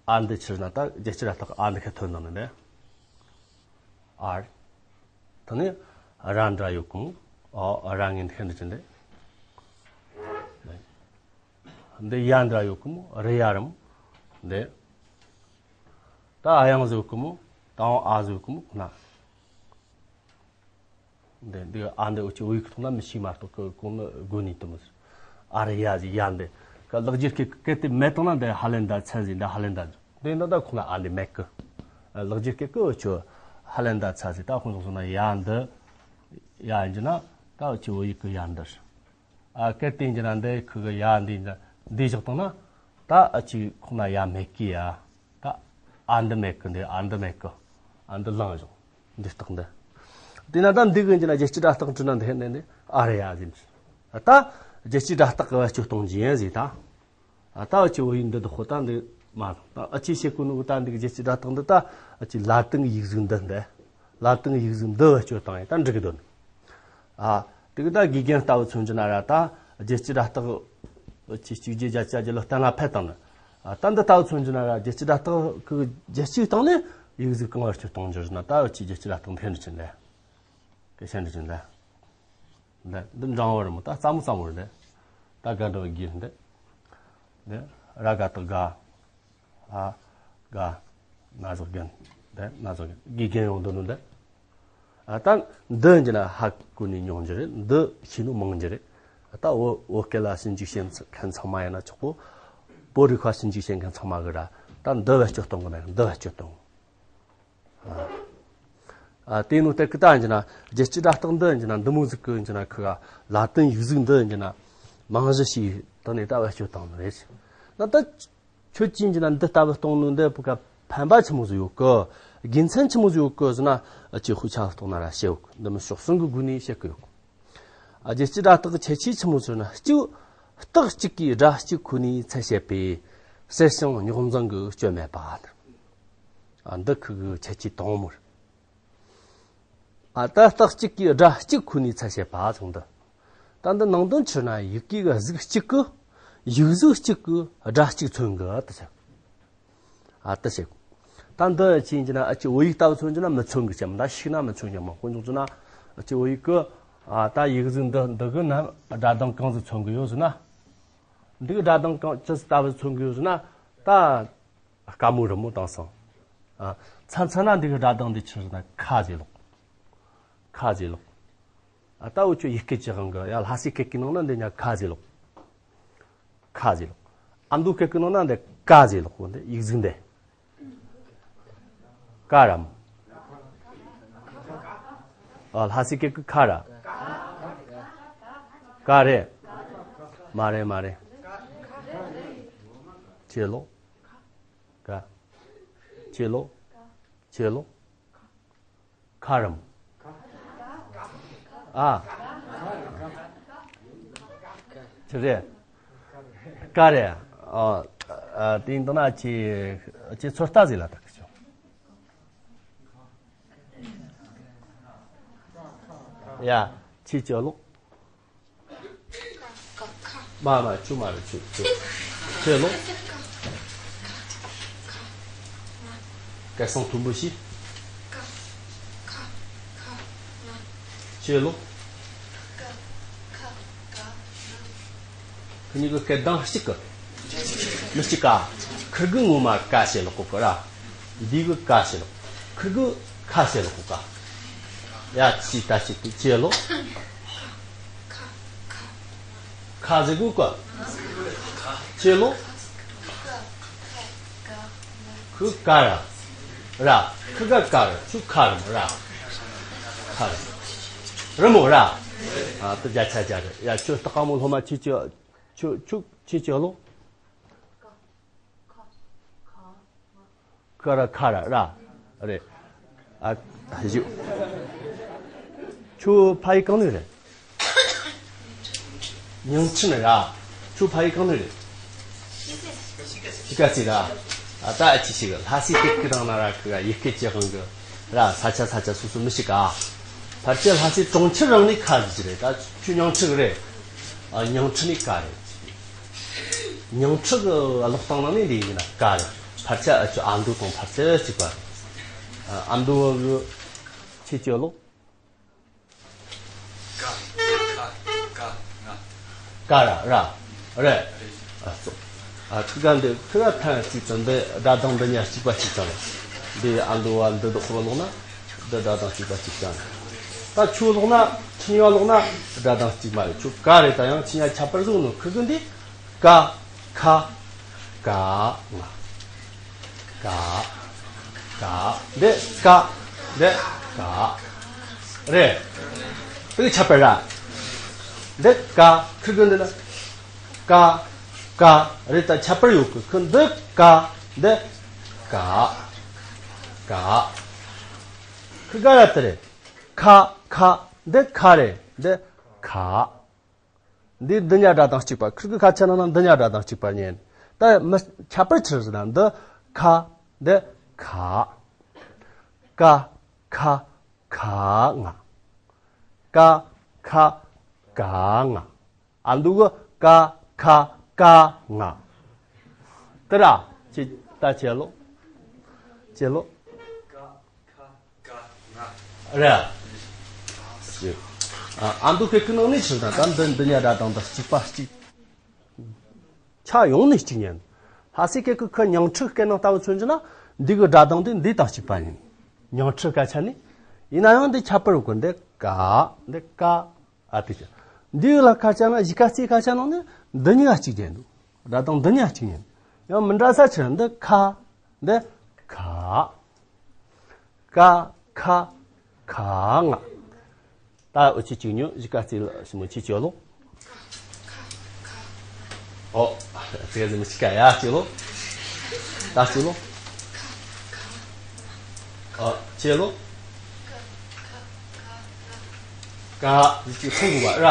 ཨ་འདི་ཕྱིར་ན་ད་རྒྱལ་སྤྱིའི་སྒྲ་རྟགས་ཨ་འདི་ཁ་ཐོན་ནང་ནས་ཨར། ད་ནི་ར་འདྲ་ཡོད་གི་མོ། ཨོ་ར་ངས་འདི་ཁ་འདི་ཅི་འདི། འདི་ཡ་འདྲ་ཡོད་གི་མོ། རི་ཡ་རི་མོ། འདི། ད་ཨ་ཡང་ཟེར་གི་མོ། ད་ཨ་ཟེར་གི་མོ་ཁོ་ན། འདི་འདི་ཨ་འདི་འུ་ཅི་བོད་ཡིག་ཐོག་ན་མི་ཤེས་མ་གཏོགས་གི་གོང་ནི་དགོས་ནི་དུ་མི་ཟེར། ཨ་རི་ཡ་ཟེར་ཡ་འདི། ག་ལེགས་སྦྱར་སྐད་སྐད་དེ་མེད་དང་ན་འདི་ཧ་ལན་ད་ཚན་ཟེར། འདི་ཧ་ལན་ད་འདི་འདི་ད་ཁོ་ན་ཨ་འདི་མེད་གི། ལེགས་སྦྱར་སྐད་གི་འུ་ཅི་ཧ་ལན་ད་ཚ་ཟེར། ད་ཁོང་ཚོ་སོང་ན་ཡ་འདི་ཡ་ཡིན་གྱི་ན་ད་འུ་ཅི་བོད་ཡིག་གི་ཡ་འདི། ཨ་སྐད་དེ་ཡིན་གྱི་ན་འདི་ཁུ་གི་ཡ་འདི་ཡིན་གྱི་ན། འདི་བཞག་བཏང་ན་ད་ཨ་ཅི་ཁོ་ན་ཡ་མེད་ཀི་ཡ། ད་ཨ་འདི་མེད་ཀི། འདི་ཨ་འདི་མེད་ཀི། ཨ་འདི་ལངས་བཞག་འདི་རྟགས་འདི། དེས་ན་ད་འདི་གི་ཡིན་གྱི་ན་རྒྱལ་སྤྱིའི་སྒྲ་རྟགས་འབྲི་ན་འདི་ནས་ནི་ཨ་རེ་ཡ་ཟེར། ད་རྒྱལ་སྤྱིའི་སྒྲ་རྟགས་གི་བེད་སྤྱོད་གཏོང་རྒྱུ་ཡིན་ཟེར་ད། ད་ཨ་ཅི་བོད་ཡིག་འདི་དག་ཁོ་ད་འདི་མ་ད་ཨ་ཅི་བྱེད་དགོས་ནོ་གི་ད་འདི་གི་རྒྱལ་སྤྱིའི་སྒྲ་རྟགས་འདི་ད་ཨ་ཅི་ལ་ཏིང་ཡིག་གཟུགས་འདི་འདི། ལ་ཏིང་ཡིག་གཟུགས་འདི་བེད་སྤྱོད་བཏང་ཡིན་ད་འགྲིག་གི་འདུག་ཨ། དེ་གི་ད་དགེ་རྒན་ལྟ་བུ་མཚོན་གྱི་ན་ར་ད་རྒྱལ་སྤྱིའི་སྒྲ་རྟགས་ཅི་གཅིག་བརྒྱད་བརྒྱ་བརྒྱད་ལོ་གཏན་ལ་ཕེབས་བཏང་ནི། ཨ། ད་འདི་ལྟ་བུ་མཚོན་གྱི་ན་ར་རྒྱལ་སྤྱིའི་སྒྲ་རྟགས་གི་རྒྱལ་སྤྱིའི་སྟེང་ནས་ཡིག་གཟུགས་གང་བེད་སྤྱོད་གཏོང་རྒྱུ་ཟེར་ན་ད་འུ་ཆོས་རྒྱལ་སྤྱིའི་སྒྲ་རྟགས་འཕེན་རྒྱུ་ཅན་ལས། སྐད་ཆ་འདྲི་ཅན་ལས། འདི་འདི་འབྲིང་བོ་རེད་མོ། ད་རྩ་མོ་རྩ་མོ་རེད། ད་ག་འདྲ་བའི་གི་འདི། འདི་ར་ག་བཏགས་དགའ། ཨ། དགའ། ན་ཟུག་རྒན། འདི་ན་ཟུག་རྒན། དགེ་རྒན་ཡོང་འདུག་ནོ་འདི། ཨ། ད་འདི་ཡིན་གྱི་ན་ཧ་གོ་ནི་ཉུང་རྒྱུ་རེད། འདི་ཤེས་ནོ་མང་རྒྱུ་རེད། ད་བོད་བོད་སྐད་ལ་ཞིབ་འཇུག་བྱེད་མཁན་ཚང་མ་ཡིན་ན་ཆོག་གོ། བོད་རིག་པ་ཞིབ་འཇུག་བྱེད་མཁན་ཚང་མ་གི་ར་ད་འདི་བེད་སྤྱོད་གཏོང་གི་མེད། འདི་བེད་སྤྱོད་གཏོང་། ཨ། དེ་ནོ་དེ་གི་ད་ཡིན་གྱི་ན་རྒྱལ་སྤྱིའི་སྒྲ་རྟགས་འདི་ཡིན་གྱི་ན་འདི་མོ་ཟིག་གི་ཡིན་གྱི་ན་ཁི་ག་ལ་ཏིང་ཡིག་གཟུགས་འདི་ཡིན་གྱི་ན་མང་གཞི་ཞིག་ད་ནས་ད་བེད་སྤྱོད་བཏང་ནི་རེད། ན་ད་ཁྱོད་ཀྱིས་ཡིན་གྱི་ན་འདི་ལྟ་བུ་གཏོང་ནོ་འདི་བོད་ག་ཕན་པ་ཆི་མོ་ཟིག་ཡོད་གི། དགེ་མཚན་ཆི་མོ་ཟིག་ཡོད་གི་ཟེར་ན་ཨ་ཅེ་ཧུ་ཆ་གཏོང་ན་ར་བཤད་ཡོད་གི། འདི་མི་ཕྱོགས་གསུམ་གི་སྒོ་ནས་བཤད་གི་ཡོད་གི། ཨ། རྒྱལ་སྤྱིའི་སྒྲ་རྟགས་ཀྱི་ཁྱད་ཆོས་ཆི་མོ་ཟེར་ན། གཅིག་རྟགས་གཅིག་གིས་སྒྲ་གཅིག་ཁོ་ནའི་ཚད་བཤད་པས་གསལ་ཞིང་རྙོག་འཛིང་གི་སྐྱོན་མེད་པ། ཨ། འདི་ཁི་གི་ཁྱད་ཆོས་དང་པོ་རེད། ཨ། ད་རྟགས་གཅིག་གིས་སྒྲ་གཅིག་ཁོ་ནའི་ཚད་བཤད་པ་ཚང་འདི། ད་འདི་ནང་དོན་ཕྱིར་ན་ཡི་གེ་གི་གཟུགས་གཅིག་གི་ཡིག་གཟུགས་གཅིག་གི་སྒྲ་གཅིག་མཚོན་གི་ཨ་ད་ཟེར། ཨ། དེ་བྱེད། ད་འདི་ཅི་ཡིན་གྱི་ན་ཨ་ཅེ་བོད་ཡིག་ལྟ་བུ་མཚོན་གྱི་ན་མི་མཚོན་གི་ཅེ་མ་ད་ཤིག་ན་མི་མཚོན་གྱི་མ། དཀོན་མཆོག་ཅི་ན་ཨ་ཅེ་བོད་ཡིག་གི་ཨ་ད་ཡིག་གཟུགས་འདི་འདི་གི་ན་སྒྲ་གདངས་གང་ཟིག་མཚོན་གི་ཡོད་ཟེར་ན། འདི་གི་སྒྲ་གདངས་གང་ཅི་ལྟ་བུ་མཚོན་གི་ཡོད་ཟེར་ན། ད་དཀའ་མོ་རི་མོ་དེང་སང་ཨ་མཚན་མཚན་ན་འདི་གི་སྒྲ་གདངས་འདི་ཆི་ཟེར་ན་ཁ་ཟེར་ལོ། ཁ་ཟེར་ལོ། ཨ། ད་འུ་ཆོ་ཡི་གེ་གི་དབང་གིས་ཡ་ལྷ་སའི་སྐད་ཀྱི་ནང་ན་འདི་ཉ་ཁ་ཟེར་ལོ། ཁ་ཟེར་ལོ། ཨ་མདོ་སྐད་ཀྱི་ནང་ན་འདི་ཀ་ཟེར་ལོ། འདི་ཡིག་གཟུགས་འདི། ཀ་ར་མོ། ཨ། ལྷ་སའི་སྐད་ཀྱི་ཁ་ར། ཀ་རེད། མ་རེད་མ་རེད། ཁྱེད་ལོ། ཀ། ཁྱེད་ལོ། ཁྱེད་ལོ། ཁ་རམ། ཨ། ཆི་རེད། ཀ་རེད། ཨ། ཨ། དེ་ཡིན་དུས་ན་ཁྱེད་ཁྱེད་ཚོད་ལྟ་ཟིག་ལ་ད་གི་ཆོག་ཡ། ཁྱེད་ཅི་ལོ། མ་མ་ཆུ་མ་རེད། ཆུ་ཆུ། ཆེ་ལོ། སྐད་གསང་མཐོན་པོ་ཞིག་ཆེ་ལོ། ཁི་གཉིས་ཀྱི་སྐད་གདངས་གཅིག་གི་མི་གཅིག་ག་ཁིར་གི་ངོ་མ་ཀ་ཞེས་ལོག་གོ་གི་ར། འདི་གི་ཀ་ཞེས་ལོག་ཁིར་གི་ཁ་ཞེས་ལོག་གོ་ག་ཡ། ཅི་ད་ཅི་དེ་ཅི་ལོ། ཁ་ཟེར་གོ་ག་ཅི་ལོ། ཁུ་ཀ་ར། ར། ཁུ་ཀ་ཀ་ར། ཆུ་ཁ་ར་མོ་ར། ཁ་ར། ར་མོ་ར། ཨ་ཏི་བརྒྱ་ཆ་བརྒྱ་རེད། ཡ་ཁྱོད་སྟག་དཀར་མོ་སློབ་མ་ཁྱེད་ཀྱི་ཁྱོད་ཁྱོད་ཁྱེད་ཀྱི་ལོ། ཁ་ར་ཁ་ར་ར། རེད། ཨ་ཞུ། ཁྱོད་ཕ་ཡུལ་གང་ནས་རེད། ཉང་ཁྲི་ནས་ར། ཁྱོད་ཕ་ཡུལ་གང་ནས་རེད། དཔྱིད་ཀ་སི་ར། ཨ་ད་ཨ་ཅི་ཞིག་ལྷ་སའི་སྟེགས་ཀྱི་རང་ན་ར་ཁི་ག་ཡི་གེ་ཅི་གང་གི་ར། ས་ཆ་ས་ཆ་སོ་སོ་མི་ཞིག་ག་ཕལ་ཆེར་ལྷ་སའི་གྲོང་ཁྱེར་རང་ནས་ཁ་ཟིག་རེད། ད་ཁྱོད་ཉང་ཁྲི་གི་རེད། ཨ་ཉང་ཁྲི་ནས་ཀ་རེད། ཉང་ཁྲི་གི་ཀློག་སྟངས་ནང་ནས་འདི་ཡིན་ན་ཀ་རེད། ཕལ་ཆེར་ཨ་ཅོ་ཨ་མདོ་དང་ཕལ་ཆེར་གཅིག་པ་རེད། ཨ་མདོ་བ་གི་ཁྱེད་ཀྱི་ཀློག་ཀ་ཁ་ཀ་ང་། ཀ་ར་ར། རེད། ཨ་ཙོ། ཨ་ཁི་ག་འདི་ཁི་ག་ཐན་གཅིག་ཙམ་འདི་སྒྲ་གདངས་འདི་ཉ་གཅིག་པ་གཅིག་ཙམ་རེད། འདི་ཨ་མདོ་བ་འདི་དུ་ཧོ་ལོག་ན་འདི་སྒྲ་གདངས་གཅིག་པ་གཅིག་ཙམ་རེད། ད་ཁྱོད་ལོག་ན་ཁྱི་ཉ་ལོག་ན་སྒྲ་གདངས་གཅིག་མ་རེད། ཁྱོད་ཀ་རེད། ད་ཡང་ཁྱི་ཉ་ཁྱད་པར་བཟོ་ནོ་ཁི་གི་འདི། ཀ། ཁ། ག། ང་། ག། ག། འདི་ཀ། འདི་ག། རེད། དེ་གི་ཁྱད་པར་ར། འདི་ཀ་ཁིར་གི་འདི་ལ། ཀ། ཀ་རེད། ད་ཁྱད་པར་ཡོད་གི། ཁི་འདི་ཀ། འདི་ཀ། ཀ། ཁི་ག་ར་དེ་རེད། ཁ། ཁ། འདི་ཁ་རེད། འདི་ཁ། འདི་འདི་གཉིས་སྒྲ་གདངས་གཅིག་པ། ཁིར་གི་ཁ་ཆ་ན་ན་འདི་གཉིས་སྒྲ་གདངས་གཅིག་པ་ཉན། ད་མི་ཁྱད་པར་ཆི་རེད་ཟེར་ན། འདི་ཁ། འདི་ཁ། ཀ། ཁ། ཁ་ང་། ཀ། ཁ། ཀ་ང་། ཨ་འདུག་གི། ཀ། ཁ། ཀ་ང་། དེ་ར། ཅི། ད་ཅི་ལོ། ཅི་ལོ། རེད། ཨ་འདུག་གི། ཁི་ནང་ནས་ཆི་ད་ད་འདི་འདི་གཉིས་སྒྲ་གདངས་ད་གཅིག་པ་གཅིག་ཆ་ཡོང་ནས་གཅིག་ཉན། ལྷ་སའི་སྐད་ཀྱི་ཁ་ཉང་ཁྲི་སྐད་ནང་ལྟ་བུ་མཚོན་གྱི་ན། འདི་གི་སྒྲ་གདངས་དེ་འདི་དང་གཅིག་པ་ཡིན། ཉང་ཁྲི་སྐད་ཆ་ནི། ཡིན་ན་ཡང་འདི་ཁྱད་པར་ཡོད་གི། འདི་ཀ། འདི་ཀ། ཨ་དེ་ཅི། འདི་ལ་ཁ་ཆ་ན། གཞིས་ཀ་རྩེའི་ཁ་ཆ་ནང་ནས་འདི་གཉིས་ཀ་གཅིག་རྒྱན་འདུག་སྒྲ་གདངས་འདི་གཉིས་ཀ་གཅིག་ཡིན། ཡང་མི་འདྲ་ས་ཆི་རེད། འདི་ཁ། འདི་ཁ། ཀ། ཁ། ཁ་ང་། ད་འུ་ཆི་གཅིག་ཉོ། གཞིས་ཀ་རྩེ་ལ་ཞི་མོ་ཆི་ཅོ་ལོ། ཨོ། ཙེ་ཟི་མི་ཆི་ཀ་ཡ་ཅོ་ལོ། ད་ཅོ་ལོ། ཨོ། ཅོ་ལོ། ཀ། འདི་ཅིག་ཁུངས་དགོས་པ་ར།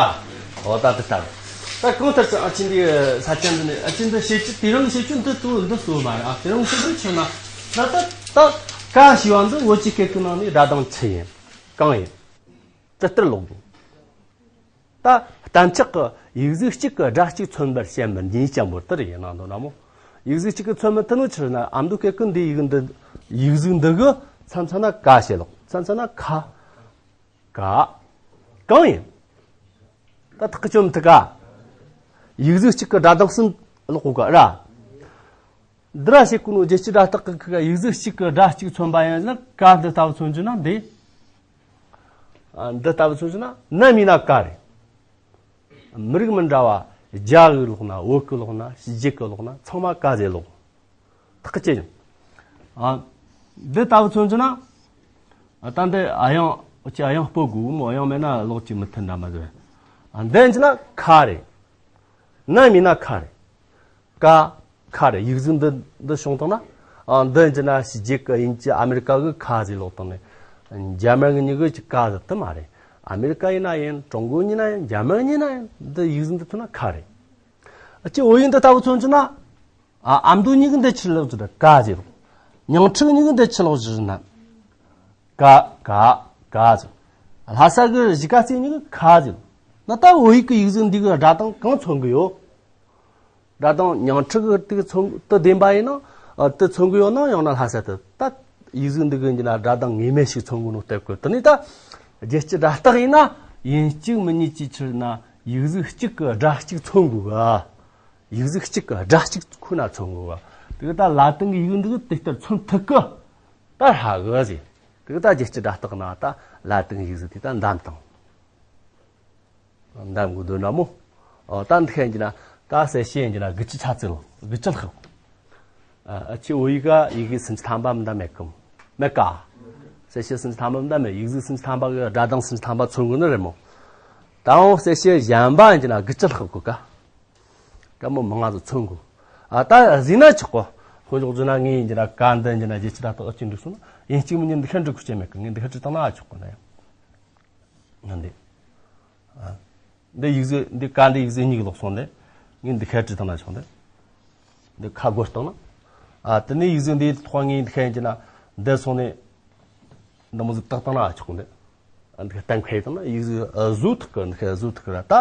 ཨོ། ད་དེ་ལྟར། ད་གང་ལྟར་ཙང་ཨ་ཆི་འདི་ས་ཆ་འདི་ནས་ཨ་ཆི་འདི་བཤད་རྒྱུ། དེ་རིང་བཤད་རྒྱུ་འདི་གཙོ་བོ་འདི་གཙོ་བོ་མ་རེད། ཨ་དེ་རིང་བཤད་རྒྱུ་ཆི་ན། ད་ད་ད་ཀ་ཞེས་པ་འདི་བོད་ཀྱི་སྐད་ཀྱི་ནང་ནས་སྒྲ་གདངས་ཆི་ཡིན། གང་ཡིན། ཇི་ལྟར་ཀློག་དགོས། ད་གཏན་ཆགས་ཀྱི་ཡིག་གཟུགས་གཅིག་གི་སྒྲ་གཅིག་མཚོན་པར་བྱེད་མི་ནུས་ཅེས་པ་དེ་རེད། ཡིན་ནང་དུ་ན་མོ། ཡིག་གཟུགས་གཅིག་གི་མཚོན་མི་ཐུབ་ནོ་ཆི་རེད་ན། ཨ་མདོ་སྐད་ཀྱི་འདི་ཡིག་འདི། ཡིག་གཟུགས་འདི་གི་མཚམས་མཚམས་ན་ཀ་ཞེས་ཀློག་མཚམས་མཚམས་ན་ཁ། ཀ། གང་ཡིན། ད་ཐག་གཅོད་མི་ཐུབ་ག་ཡིག་གཟུགས་གཅིག་གི་སྒྲ་གདངས་སུ་ཀློག་གོ་ག་ར། འདི་ར་བཤད་གོ་ནོ། རྒྱལ་སྤྱིའི་སྒྲ་རྟགས་ཀྱི་ཁ་ཡིག་གཟུགས་གཅིག་གི་སྒྲ་གཅིག་མཚོན་པ་ཡིན་ན། ཀ་འདི་ལྟ་བུ་མཚོན་རྒྱུ་ན་འདི། ཨ། འདི་ལྟ་བུ་མཚོན་རྒྱུ་ན། ནམ་ཡིན་ན་ཀ་རེད། མི་རིགས་མི་འདྲ་བ། རྒྱ་གི་ཀློག་ན། བོད་ཀྱི་ཀློག་ན། ཕྱི་རྒྱལ་གྱི་ཀློག་ན། ཚང་མ་ཀ་ཟེར་ཀློག་ཐག་གཅོད་ཡིན། ཨ། འདི་ལྟ་བུ་མཚོན་རྒྱུ་ན། ཨ། ད་འདི་དབྱངས་ཅི། དབྱངས་སྤོ་དགོས་མོ། དབྱངས་མེད་ན་ཀློག་ཅིག་མི་མཐུན་འདྲ་མ་ཟེར། ཨ། འདི་ཡིན་རྒྱུ་ན་ཁ་རེད། ནམ་ཡིན་ན་ཁ་རེད། ཀ། ཁ་རེད། ཡིག་གཟུགས་འདི་འདི་བྱུང་བཏང་ན། ཨ། འདི་ཡིན་རྒྱུ་ན་ཕྱི་རྒྱལ་གི། དབྱིན་ཇི། ཨ་མེ་རི་ཀ་གི་ཁ་ཟེར་ཀློག་བཏང་ནས། འཇར་མན་གི་མྱི་གི་ཅིག་ཀ་ཟེར་དེ་མ་རེད། ཨ་མེ་རི་ཀ་ཡིན་ན་ཡིན། ཀྲུང་གོ་ཡིན་ན་ཡིན། འཇར་མན་ཡིན་ན་ཡིན། འདི་ཡིག་གཟུགས་འདི་ཐོན་ན་ཁ་རེད། ཨ། ཅི་བོད་ཡིག་འདི་ལྟ་བུ་མཚོན་རྒྱུ་ན། ཨ། ཨ་མདོ་མྱི་གི་འདི་ཆི་ཀློག་རྒྱུ་རེད། ཀ་ཟེར་རོ། ཉང་ཁྲི་མྱི་གི་འདི་ཆི་ཀློག་རྒྱུ་རེད་ན། ཀ། ཀ། ཀ་ཟེར། ལྷ་ས་གི་གཞིས་ཀ་རྩེ་མྱི་གི་ཁ་ཟེར། ན་ད་བོད་ཡིག་གི་ཡིག་གཟུགས་འདི་གི་སྒྲ་གདངས་གང་མཚོན་གི་ཡོད། སྒྲ་གདངས་ཉང་ཁྲི་གི་དེ་མཚོན་དུ་བདེན་པ་ཡིན་ན། ཨ། དེ་མཚོན་གི་ཡོད་ན། ཡང་ན་ལྷ་ས་དེ་ད་ཡིག་གཟུགས་འདི་གི་ཡིན་རྒྱུ་ན་སྒྲ་གདངས་ངེས་མེད་ཞིག་མཚོན་གི་ནོ་སྟབས་གི། དེ་ནས་ད་རྒྱལ་སྤྱིའི་སྒྲ་རྟགས་ཡིན་ན། ཡིན་གཅིག་མིན་གཉིས་ཀྱི་ཕྱིར་ན་ཡིག་གཟུགས་གཅིག་གི་སྒྲ་གཅིག་མཚོན་དགོས་ག་ཡིག་གཟུགས་གཅིག་གི་སྒྲ་གཅིག་ཁོ་ན་མཚོན་དགོས་ག་དེ་གི་ད་ལ་ཏིང་གི་ཡིག་འདི་གི་དེ་ལྟར་མཚོན་ཐུབ་གི། ད་ཧྲ་གི་ཟེར། དེ་གི་ད་རྒྱལ་སྤྱིའི་སྒྲ་རྟགས་ན་ད་ལ་ཏིང་ཡིག་གཟུགས་དེ་ད་འདམ་དང་། འདམ་དགོས་འདོད་ན་མོ། ཨོ། ད་འདི་ཁ་ཡིན་རྒྱུ་ན། ད་གསལ་བཤད་ཡིན་རྒྱུ་ན་དགུ་བཅུ་ཆ་ཙིག་ལོ། དགུ་བཅུ་ལྷག་ཨ། ཨ་ཆི་བོད་ཡིག་ག་ཡི་གེ་སུམ་ཅུ་ཐམ་པ་མི་འདྲ་མེད་གི་མོ། མེད་ཀ་གསལ་བཤད་སུམ་ཅུ་ཐམ་པ་མི་འདྲ་མེད། ཡིག་གཟུགས་སུམ་ཅུ་ཐམ་པ་གི་སྒྲ་གདངས་སུམ་ཅུ་ཐམ་པ་མཚོན་གི་ནི་རེད་མོ། ད་འོང་གསལ་བཤད་གཞན་པ་ཡིན་རྒྱུ་ན་དགུ་བཅུ་ལྷག་གོ་ཀ་ཀ་མོ་མང་ང་ཚོ་མཚོན་གོ་ཨ། ད་གཟིགས་ན་ཆོག་གོ་ཁོ་འཇོག་རྒྱུ་ན་ངས་ཡིན་རྒྱུ་ན་ཀ་འདི་ཡིན་རྒྱུ་ན་རྒྱལ་སྤྱིའི་སྒྲ་རྟགས་ཨ་ཅི་འགྲིག་སོང་ན། ཡིན་གཅིག་མིན་གཉིས་འདི་ཁ་འགྲིག་གོ་ཅེས་མེད་གི་ངས་འདི་ཁ་བྲིས་བཏང་ན་ཨ་ཆོག་གོ་ན་ཡང་། ང་འདི། ཨ། འདི་ཡིག་གཟུགས་འདི་ཀ་འདི་ཡིག་གཟུགས་གཉིས་ཀྱི་ལོག་སོང་འདི། ངས་འདི་ཁ་བྲིས་བཏང་ན་ཆོག་འདི། འདི་ཁ་སྒོར་བཏང་ན། ཨ། དེ་ནས་ཡིག་གཟུགས་འདི་ཐོག་ངས་འདི་ཁ་ཡིན་གྱི་ན། འདི་སོང་ནས། འདི་མོ་ཟིག་བཏགས་བཏང་ན་ཆོག་འདི། ཨ། འདི་གཏན་འཁེལ་བཏང་ན་ཡིག་གཟུགས་བཟོ་ཐུབ་གི་འདི་ཁ་བཟོ་ཐུབ་གི་ར། ད་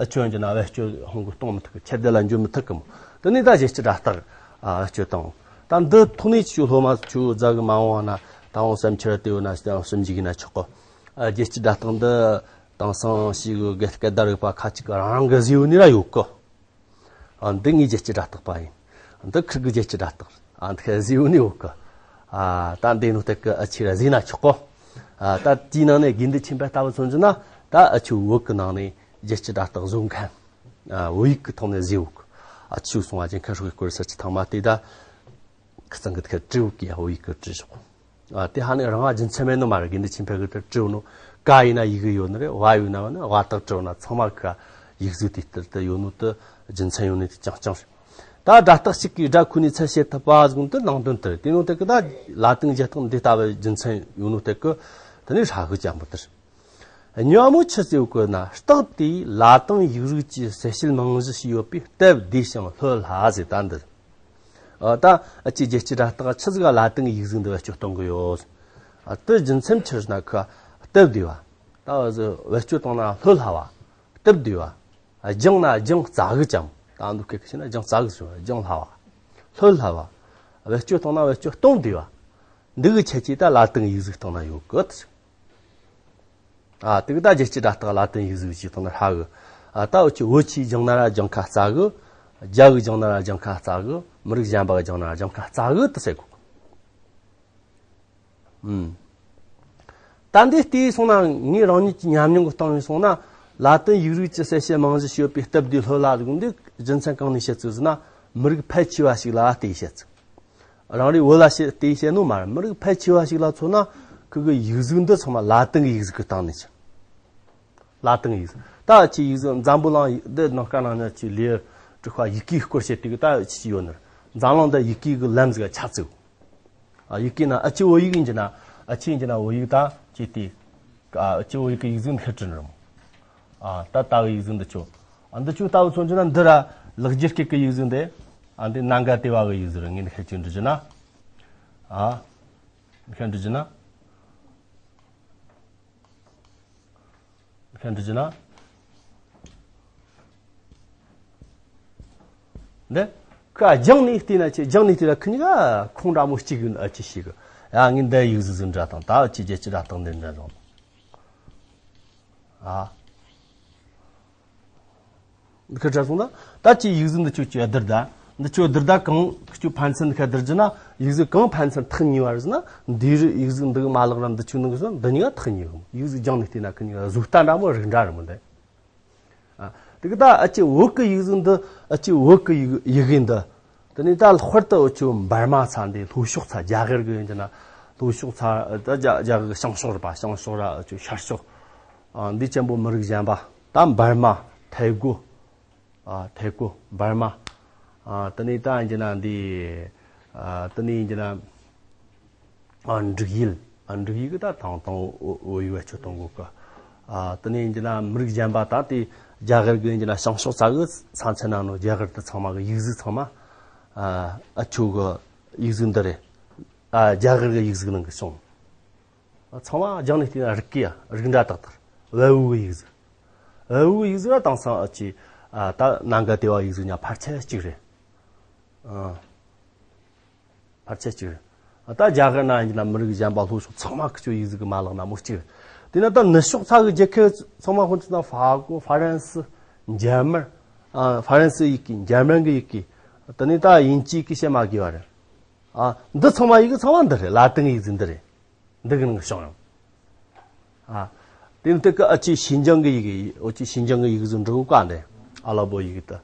ཁྱོད་ཡིན་གྱི་ན་བེད་སྤྱོད་ཧོང་གི་གཏོང་མི་ཐུབ་གི་ཁྱེད་འདི་ལ་འཇུ་མི་ཐུབ་གི་མོ། དེ་ནས་ད་རྒྱལ་སྤྱིའི་སྒྲ་རྟགས། ཨ། སྤྱོད་སྟངས། ད་འདི་ཐོག་ནས་ཁྱོད་སློབ་མ་ཁྱོད་རྫ་གི་མ་འོང་ན། ད་འོང་བསམ་འཆར་དེ་ཡོད་ན་བསམ་གཞིག་ཡིན་ན་ཆོག་གི་ཨ། རྒྱལ་སྤྱིའི་སྒྲ་རྟགས་འདི་དེང་སང་ཞིག་གི་སྐད་བརྡ་རིག་པ་ཁ་ཅིག་གི་རང་རང་གི་གཟིགས་ཡོད་ནི་ར་ཡོད་གི་ཨ། འདི་ངའི་རྒྱལ་སྤྱིའི་སྒྲ་རྟགས་པ་ཡིན། འདི་ཁིར་གི་རྒྱལ་སྤྱིའི་སྒྲ་རྟགས། ཨ། འདི་ཁ་གཟིགས་ཡོད་ནི་ཡོད་གི་ཨ། ད་འདི་ནོ་སྟེགས་གི་ཨ་ཆི་ར་གཟིགས་ན་ཆོག་གི་ཨ། ད་དེའི་ནང་ནས་དགེ་འདུན་ཆོས་འཕེལ་ལྟ་བུ་མཚོན་རྒྱུ་ན། ད་ཨ་ཆོས་བོད་གི་ནང་ནས་རྒྱལ་སྤྱིའི་སྒྲ་རྟགས་བཟོ་མཁན། ཨ། བོད་ཡིག་གི་ཐོག་ནས་གཟིགས་ཡོད་གི་ཨ། ཆོས་སོང་བ་ཅན་ཁ་ཧྲུའི་སྐོར་ས་ཆི་ཐང་མ་དེ་ད། ཁི་ཚང་གི་ཁ་བྲིས་ཡོད་གི་ཡ་བོད་ཡིག་གི་བྲིས་ཤོག་ཨ། དེ་ཧ་ནི་རང་ང་རྒྱུ་མཚན་མེད་ནོ་མ་རེད། དགེ་འདུན་ཆོས་འཕེལ་གི་དེ་བྲིས་ནོ་ཀ་ཡིན་ན་ཡི་གེ་ཡོད་ནི་རེད། བ་ཡོད་ན་བ་ནི་བ་དག་བྲིས་ན་ཚང་མ་ཀ་ཡིག་གཟུགས་དེ་ལྟར་དུ་ཡོད་ནོ་དེ་རྒྱུ་མཚན་ཡོད་ནི་དེ་རྐྱང་རྐྱང་རེད། ད་སྒྲ་རྟགས་གཅིག་གིས་སྒྲ་ཁོ་ནའི་མཚན་བྱེད་ཐུབ་པ་ཟེར་གོ་ནོ་དེ་ནང་དོན་དེ་རེད། དེ་ནོ་དེ་གི་ད་ལ་ཏིང་རྒྱག་སྟངས་འདི་ལྟ་བུ་རྒྱུ་མཚན་ཡོད་ནོ་དེ་གི་དེ་ནི་ཧྲ་གི་ཅན་པོ་དེ་རེད། གཉིས་པ་མོ་ཆི་ཟེར་གོ་ན། རྟགས་དེས་ལ་ཏིང་ཡིག་གཟུགས་ཀྱི་གསལ་བྱེད་རྨང་གཞི་ཞིག་ཡོད་པས་སྟབས་བདེ་ཞིང་ལྷོད་སླ་ཟེར། ད་འདི། ཨ། ད་ཨ་ཅེ་རྒྱལ་སྤྱིའི་སྒྲ་རྟགས་ཆི་ཟིག་ག་ལ་ཏིང་ཡིག་གཟུགས་འདི་བེད་སྤྱོད་གཏོང་གི་ཡོད། ཨ། དེ་རྒྱུ་མཚན་ཆི་རེད་ན་ཁི་སྟབས་བདེ་བ། ད་བེད་སྤྱོད་བཏང་ན་ལྷོད་སླ་བ། སྟབས་བདེ་བ། སྦྱངས་ན་སྦྱངས་སླ་གི་ཅན། ད་འདི་སྐད་ཀྱི་བཤད་ན་སྦྱངས་སླ་གི་ཟེར་བ། སྦྱངས་སླ་བ། ལྷོད་སླ་བ། བེད་སྤྱོད་བཏང་ན་བེད་སྤྱོད་གཏོང་བདེ་བ། འདི་གི་ཁྱད་ཆོས་ད་ལ་ཏིང་ཡིག་གཟུགས་སྟེང་ན་ཡོད་གི། ཨ། དེ་གི་ད་རྒྱལ་སྤྱིའི་སྒྲ་རྟགས་ལ་ཏིང་ཡིག་གཟུགས་ཀྱི་སྟེང་ན་ཧྲ་གི། ཨ། ད་འུ་ཆོ་བོད་ཆས་སྦྱངས་ན་ར་སྦྱང་ཁ་སླ་གི། རྒྱ་གི་སྦྱངས་ན་ར་སྦྱང་ཁ་སླ་གི། མི་རིགས་གཞན་པ་གི་སྦྱངས་ན་ར་སྦྱང་ཁ་སླ་གི་དེ་ཟེར་གོ། ཨུམ། ད་འདི་བལྟས་སོང་ན་ངས་རང་ཉིད་ཀྱི་ཉམས་མྱོང་གི་སྟེང་ནས་སོང་ན། ལ་ཏིང་ཡིག་རིགས་ཀྱི་གསལ་བྱེད་རྨང་གཞི་ཞིག་ཡོད་པས་སྟབས་བདེ་ལྷོད་སླ་ཟེར་གོ་ནོ་འདི་རྒྱུ་མཚན་གང་ནས་བཤད་ཚུལ་ཟེར་ན། མི་རིགས་ཕལ་ཆེ་བ་ཞིག་ལ་བལྟས་བཤད་ཚུལ། རང་རེ་བོད་ལ་བལྟས་བཤད་ནོ་མ་རེད། མི་རིགས་ཕལ་ཆེ་བ་ཞིག་ལ་མཚོན་ན་ཁོ་གི་ཡིག་གཟུགས་འདི་ཚང་མ་ལ་ཏིང་གི་ཡིག་གཟུགས་ཀྱི་སྟེང་ནས་ཆགས། ལ་ཏིང་གི་ཡིག་གཟུགས། ད་ཅི་ཡིག་གཟུགས་འཛམ་བུ་གླིང་འདི་ནང་ཀ་ནང་ན་ཅི་ལེའུ་དྲུག་པ་ཡི་གེའི་སྐོར་བཤད་དེ་གི་ད་ཅི་ཡོད་ནི། འཛམ་གླིང་འདི་ཡི་གེ་གི་ལམ་ཟིག་ཆགས་ཚུལ། ཨ། ཡི་གེ་ན་ཨ་ཅེ་བོད་ཡིག་ཡིན་གྱི་ན། ཨ་ཅེ་ཡིན་གྱི་ན་བོད་ཡིག་ད་ཅི་སྟེ། ཨ་ཅེ་བོད་ཡིག་གི་ཡིག་གཟུགས་འདི་ཁེར་བྲིས་ནི་རེད་མོ། ཨ། ད་ལྟ་བུའི་ཡིག་གཟུགས་འདི་ཆོ། ཨ། འདི་ཆོ་ལྟ་བུ་མཚོན་གྱི་ན་འདི་ར་ལེགས་སྦྱར་སྐད་ཀྱི་ཡིག་གཟུགས་འདི། ཨ། འདི་ནཱ་ག་དེ་བ་གི་ཡིག་གཟུགས་རེད། ངས་འདི་ཁེར་ཅིག་འབྲི་རྒྱུ་ན། ཨ། འདི་ཁེར་འབྲི་རྒྱུ་ན། ཁ་འདྲི་ཅི་ན། འདི། ཁ་སྦྱངས་ནས་བལྟས་ན་ཆེ། སྦྱངས་ནས་བལྟས་ན་ཁི་གཉིས་ཀ་ཁོང་འདྲ་མོ་གཅིག་ཡིན། ཨ་ཅི་ཞིག་གི། ཡ་ངས་འདི་ཡིག་གཟུགས་འདྲ་དང་ད་ཨ་ཅི་རྒྱལ་སྤྱི་འདྲ་དང་འདི་འདྲ་དང་། ཨ། འདི་ཁ་འདྲ་སོང་ན། ད་ཅི་ཡིག་གཟུགས་འདི་ཆོ་ཅི་བསྡུར་ད། འདི་ཆོ་བསྡུར་ད་གང་ཁི་ཆོ་ཕན་ཚུན་ཁ་བསྡུར་རྒྱུ་ན། ཡིག་གཟུགས་གང་ཕན་ཚུན་ཐག་ཉེ་བ་རེད་ཟེར་ན། འདི་རུ་ཡིག་གཟུགས་འདི་གི་མ་ལག་ར་འདི་ཆོ་ནང་གི་སོ་འདི་གཉིས་ཀ་ཐག་ཉེ་གི། ཡིག་གཟུགས་སྦྱངས་ནས་བལྟས་ན་ཁི་གཉིས་ཀ་བཟོ་ལྟ་འདྲ་མོ་རིགས་འདྲ་རེད་མོ་འདི། ཨ། དེ་གི་ད་ཨ་ཅེ་བོད་གི་ཡིག་གཟུགས་འདི། ཨ་ཅེ་བོད་གི་ཡི་གེ་འདི། དེ་ནས་ད་ལྷག་པར་དུ་འུ་ཆོ་འབར་མ་ཚ་འདི་ལྷོ་ཕྱོགས་ཚ། རྒྱ་གར་གི་ཡིན་གྱི་ན་ལྷོ་ཕྱོགས་ཚ། ད་རྒྱ་རྒྱ་གར་གི་བྱང་ཕྱོགས་རེད་པ། བྱང་ཕྱོགས་ར་འུ་ཆོ་ཤར་ཕྱོགས། ཨ། འདི་ཅན་པོ་མི་རིགས་གཞན་པ། ད་འབར་མ། ཐའེ་གོ། ཨ། ཐའེ་གོ། འབར་མ། ཨ། དེ་ནས་ད་ཡིན་གྱི་ན་འདི། ཨ། དེ་ནས་ཡིན་གྱི་ན། ཨ། འབྲུག་ཡུལ། ཨ། འབྲུག་ཡུལ་གི་ད་དང་དང་བོད་ཡིག་བེད་སྤྱོད་གཏོང་གོ་གི། ཨ། དེ་ནས་ཡིན་གྱི་ན་མི་རིགས་གཞན་པ་ད་དེ་རྒྱ་གར་གི་ཡིན་གྱི་ན་བྱང་ཕྱོགས་ཚ་གི་ས་མཚམས་ན་ནོ་རྒྱ་གར་དེ་ཚང་མ་གི་ཡིག་གཟུགས་ཚང་མ། ཨ། འུ་ཆོ་གི་ཡིག་གཟུགས་འདི་རེད། ཨ། རྒྱ་གར་གི་ཡིག་གཟུགས་ནང་གི་བྱུང་། ཨ། ཚང་མ་སྦྱངས་ནས་བལྟས་ན་རིག་གི་ཡ་རིགས་འདྲ་ཏག་ཏག་རེད། བལ་པོ་གི་ཡིག་གཟུགས། བལ་པོ་གི་ཡིག་གཟུགས་ལ་དེང་སང་ཨ་ཅེ། ཨ། ད་ནཱ་ག་དེ་བ་ཡིག་གཟུགས་ཉ་ཕལ་ཆེར་གཅིག་རེད། ཨ། ཕལ་ཆེར་གཅིག་རེད། ད་རྒྱ་གར་ན་ཡིན་ན་མི་རིགས་གཞན་པ་ལྷོ་ཕྱོགས་ཚང་མ་ཁི་ཆོ་ཡིག་གཟུགས་ཀྱི་མ་ལག་ན་མོ་གཅིག་རེད། དེ་ན་ད་ནུབ་ཕྱོགས་ཚ་གི་རྒྱལ་ཁབ་ཚང་མ་ཁོང་ཚོ་ན་ཧྥ་གོ། ཧྥ་རན་སི། འཇར་མན། ཨ། ཧྥ་རན་སི་ཡི་གེ། འཇར་མན་གི་ཡི་གེ། དེ་ནས་ད་དབྱིན་ཇིའི་ཡི་གེ་བཤད་མ་དགོས་པ་རེད། ཨ། འདི་ཚང་མ་ཡི་གེ་ཚང་མ་འདི་རེད། ལ་ཏིང་ཡིག་གཟུགས་འདི་རེད། འདི་གི་ནང་བྱུང་ཡང་། ཨ། དེ་ནི་དེ་གི་ཨ་ཅེ་ཞིན་ཅང་གི་ཡི་གེ། འུ་ཅེ་ཞིན་ཅང་གི་ཡིག་གཟུགས་འབྲི་གོ་ག་འདི། ཨ་ལ་པོ་ཡི་གེ་དེ།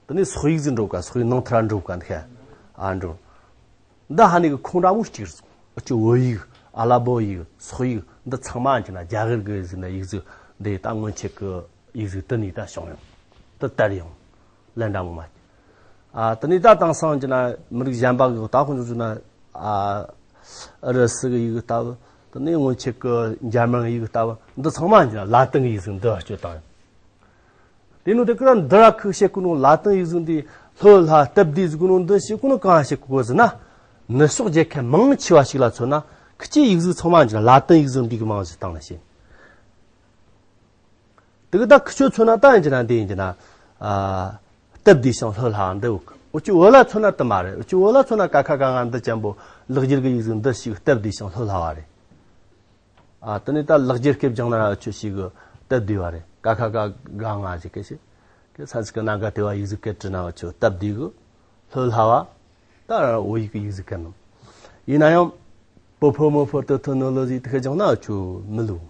དེ་ནས་སོག་ཡིག་གཟུགས་འབྲི་གོ་ག་སོག་ཡིག་ནང་ཐར་འབྲི་གོ་ག་འདི་ཁ། ཨ། འབྲི། འདི་ཧ་ནི་གི་ཁོང་འདྲ་མོ་གཅིག་རེད། འུ་ཅེ་བོད་ཡིག། ཨ་ལ་པོ་ཡིག། སོག་ཡིག་འདི་ཚང་མ་ཡིན་གྱི་ན་རྒྱ་གར་གི་ཡིག་གཟུགས་འདི་ཡིག་གཟུགས་འདི་ད་སྔོན་ཆད་གི་ཡིག་གཟུགས་དེ་ནས་ད་བྱུང་ཡང་། དེ་ལྟར་ཡང་ལན་འདྲ་མོ་མ། ཨ། དེ་ནས་ད་དེང་སང་གྱི་ན་མི་རིགས་གཞན་པ་གི་ད་ཁོང་ཚོ་ཚོ་ན། ཨ། ཨུ་རུ་སུ་གི་ཡིག་ལྟ་བུ། དེ་ནས་སྔོན་ཆད་གི་འཇར་མན་གི་ཡིག་ལྟ་བུ་འདི་ཚང་མ་གྱི་ན་ལ་ཏིང་གི་ཡིག་གཟུགས་འདི་བེད་སྤྱོད་བཏང་ཡོད། དེ་ནོ་དེ་གི་ན་འདི་ར་ཁུག་བཤད་གོ་ནོ་ལ་ཏིང་ཡིག་གཟུགས་འདི་ལྷོད་སླ་སྟབས་བདེ་ཟེར་གོ་ནོ་འདི་བཤད་གོ་ནོ་གང་བཤད་གོ་གོ་ཟེར་ན། ནུབ་ཕྱོགས་རྒྱལ་ཁབ་མང་ཆེ་བ་ཞིག་ལ་མཚོན་ན་ཁི་ཆོའི་ཡིག་གཟུགས་ཚང་མ་གྱི་ན་ལ་ཏིང་ཡིག་གཟུགས་འདི་གི་རྨང་གཞི་བཏང་ནས་བཤད། དེ་གི་ད་ཁི་ཆོ་མཚོན་ན་ད་ཡིན་གྱི་ན་འདི་ཡིན་གྱི་ན། ཨ། སྟབས་བདེ་ཞིང་ལྷོད་སླ་འདི་འོ་གི། འུ་ཅེ་བོད་ལ་མཚོན་ན་དེ་མ་རེད། འུ་ཅེ་བོད་ལ་མཚོན་ན་ཀ་ཁ་ག་ང་འདི་ཅན་པོ་ལེགས་སྦྱར་གི་ཡིག་གཟུགས་འདི་ཞིག་སྟབས་བདེ་ཞིང་ལྷོད་སླ་བ་རེད། ཨ། དེ་ནས་ད་ལེགས་སྦྱར་སྐད་སྦྱངས་ན་ར་འུ་ཆོ་ཞིག་གི་སྟབས་བདེ་བ་རེད། ཀ་ཁ་ག་ག་ང་ཞིག་གི་ཞིག་གི་ས་ཚིགས་གི་ནཱ་ག་དེ་བ་ཡིག་གཟུགས་སྐད་བྲིས་ན་འུ་ཆོ་སྟབས་བདེ་གི། ལྷོད་སླ་བ། ད་བོད་ཡིག་གི་ཡིག་གཟུགས་གན་ནམ། ཡིན་ན་ཡང་། པོ་ཕོ་མོ་ཕོ་ཏོ་ཐོ་ནོ་ལོ་ཟིག་དེ་ཁ་སྦྱངས་ན་འུ་ཆོ་མི་ལུས།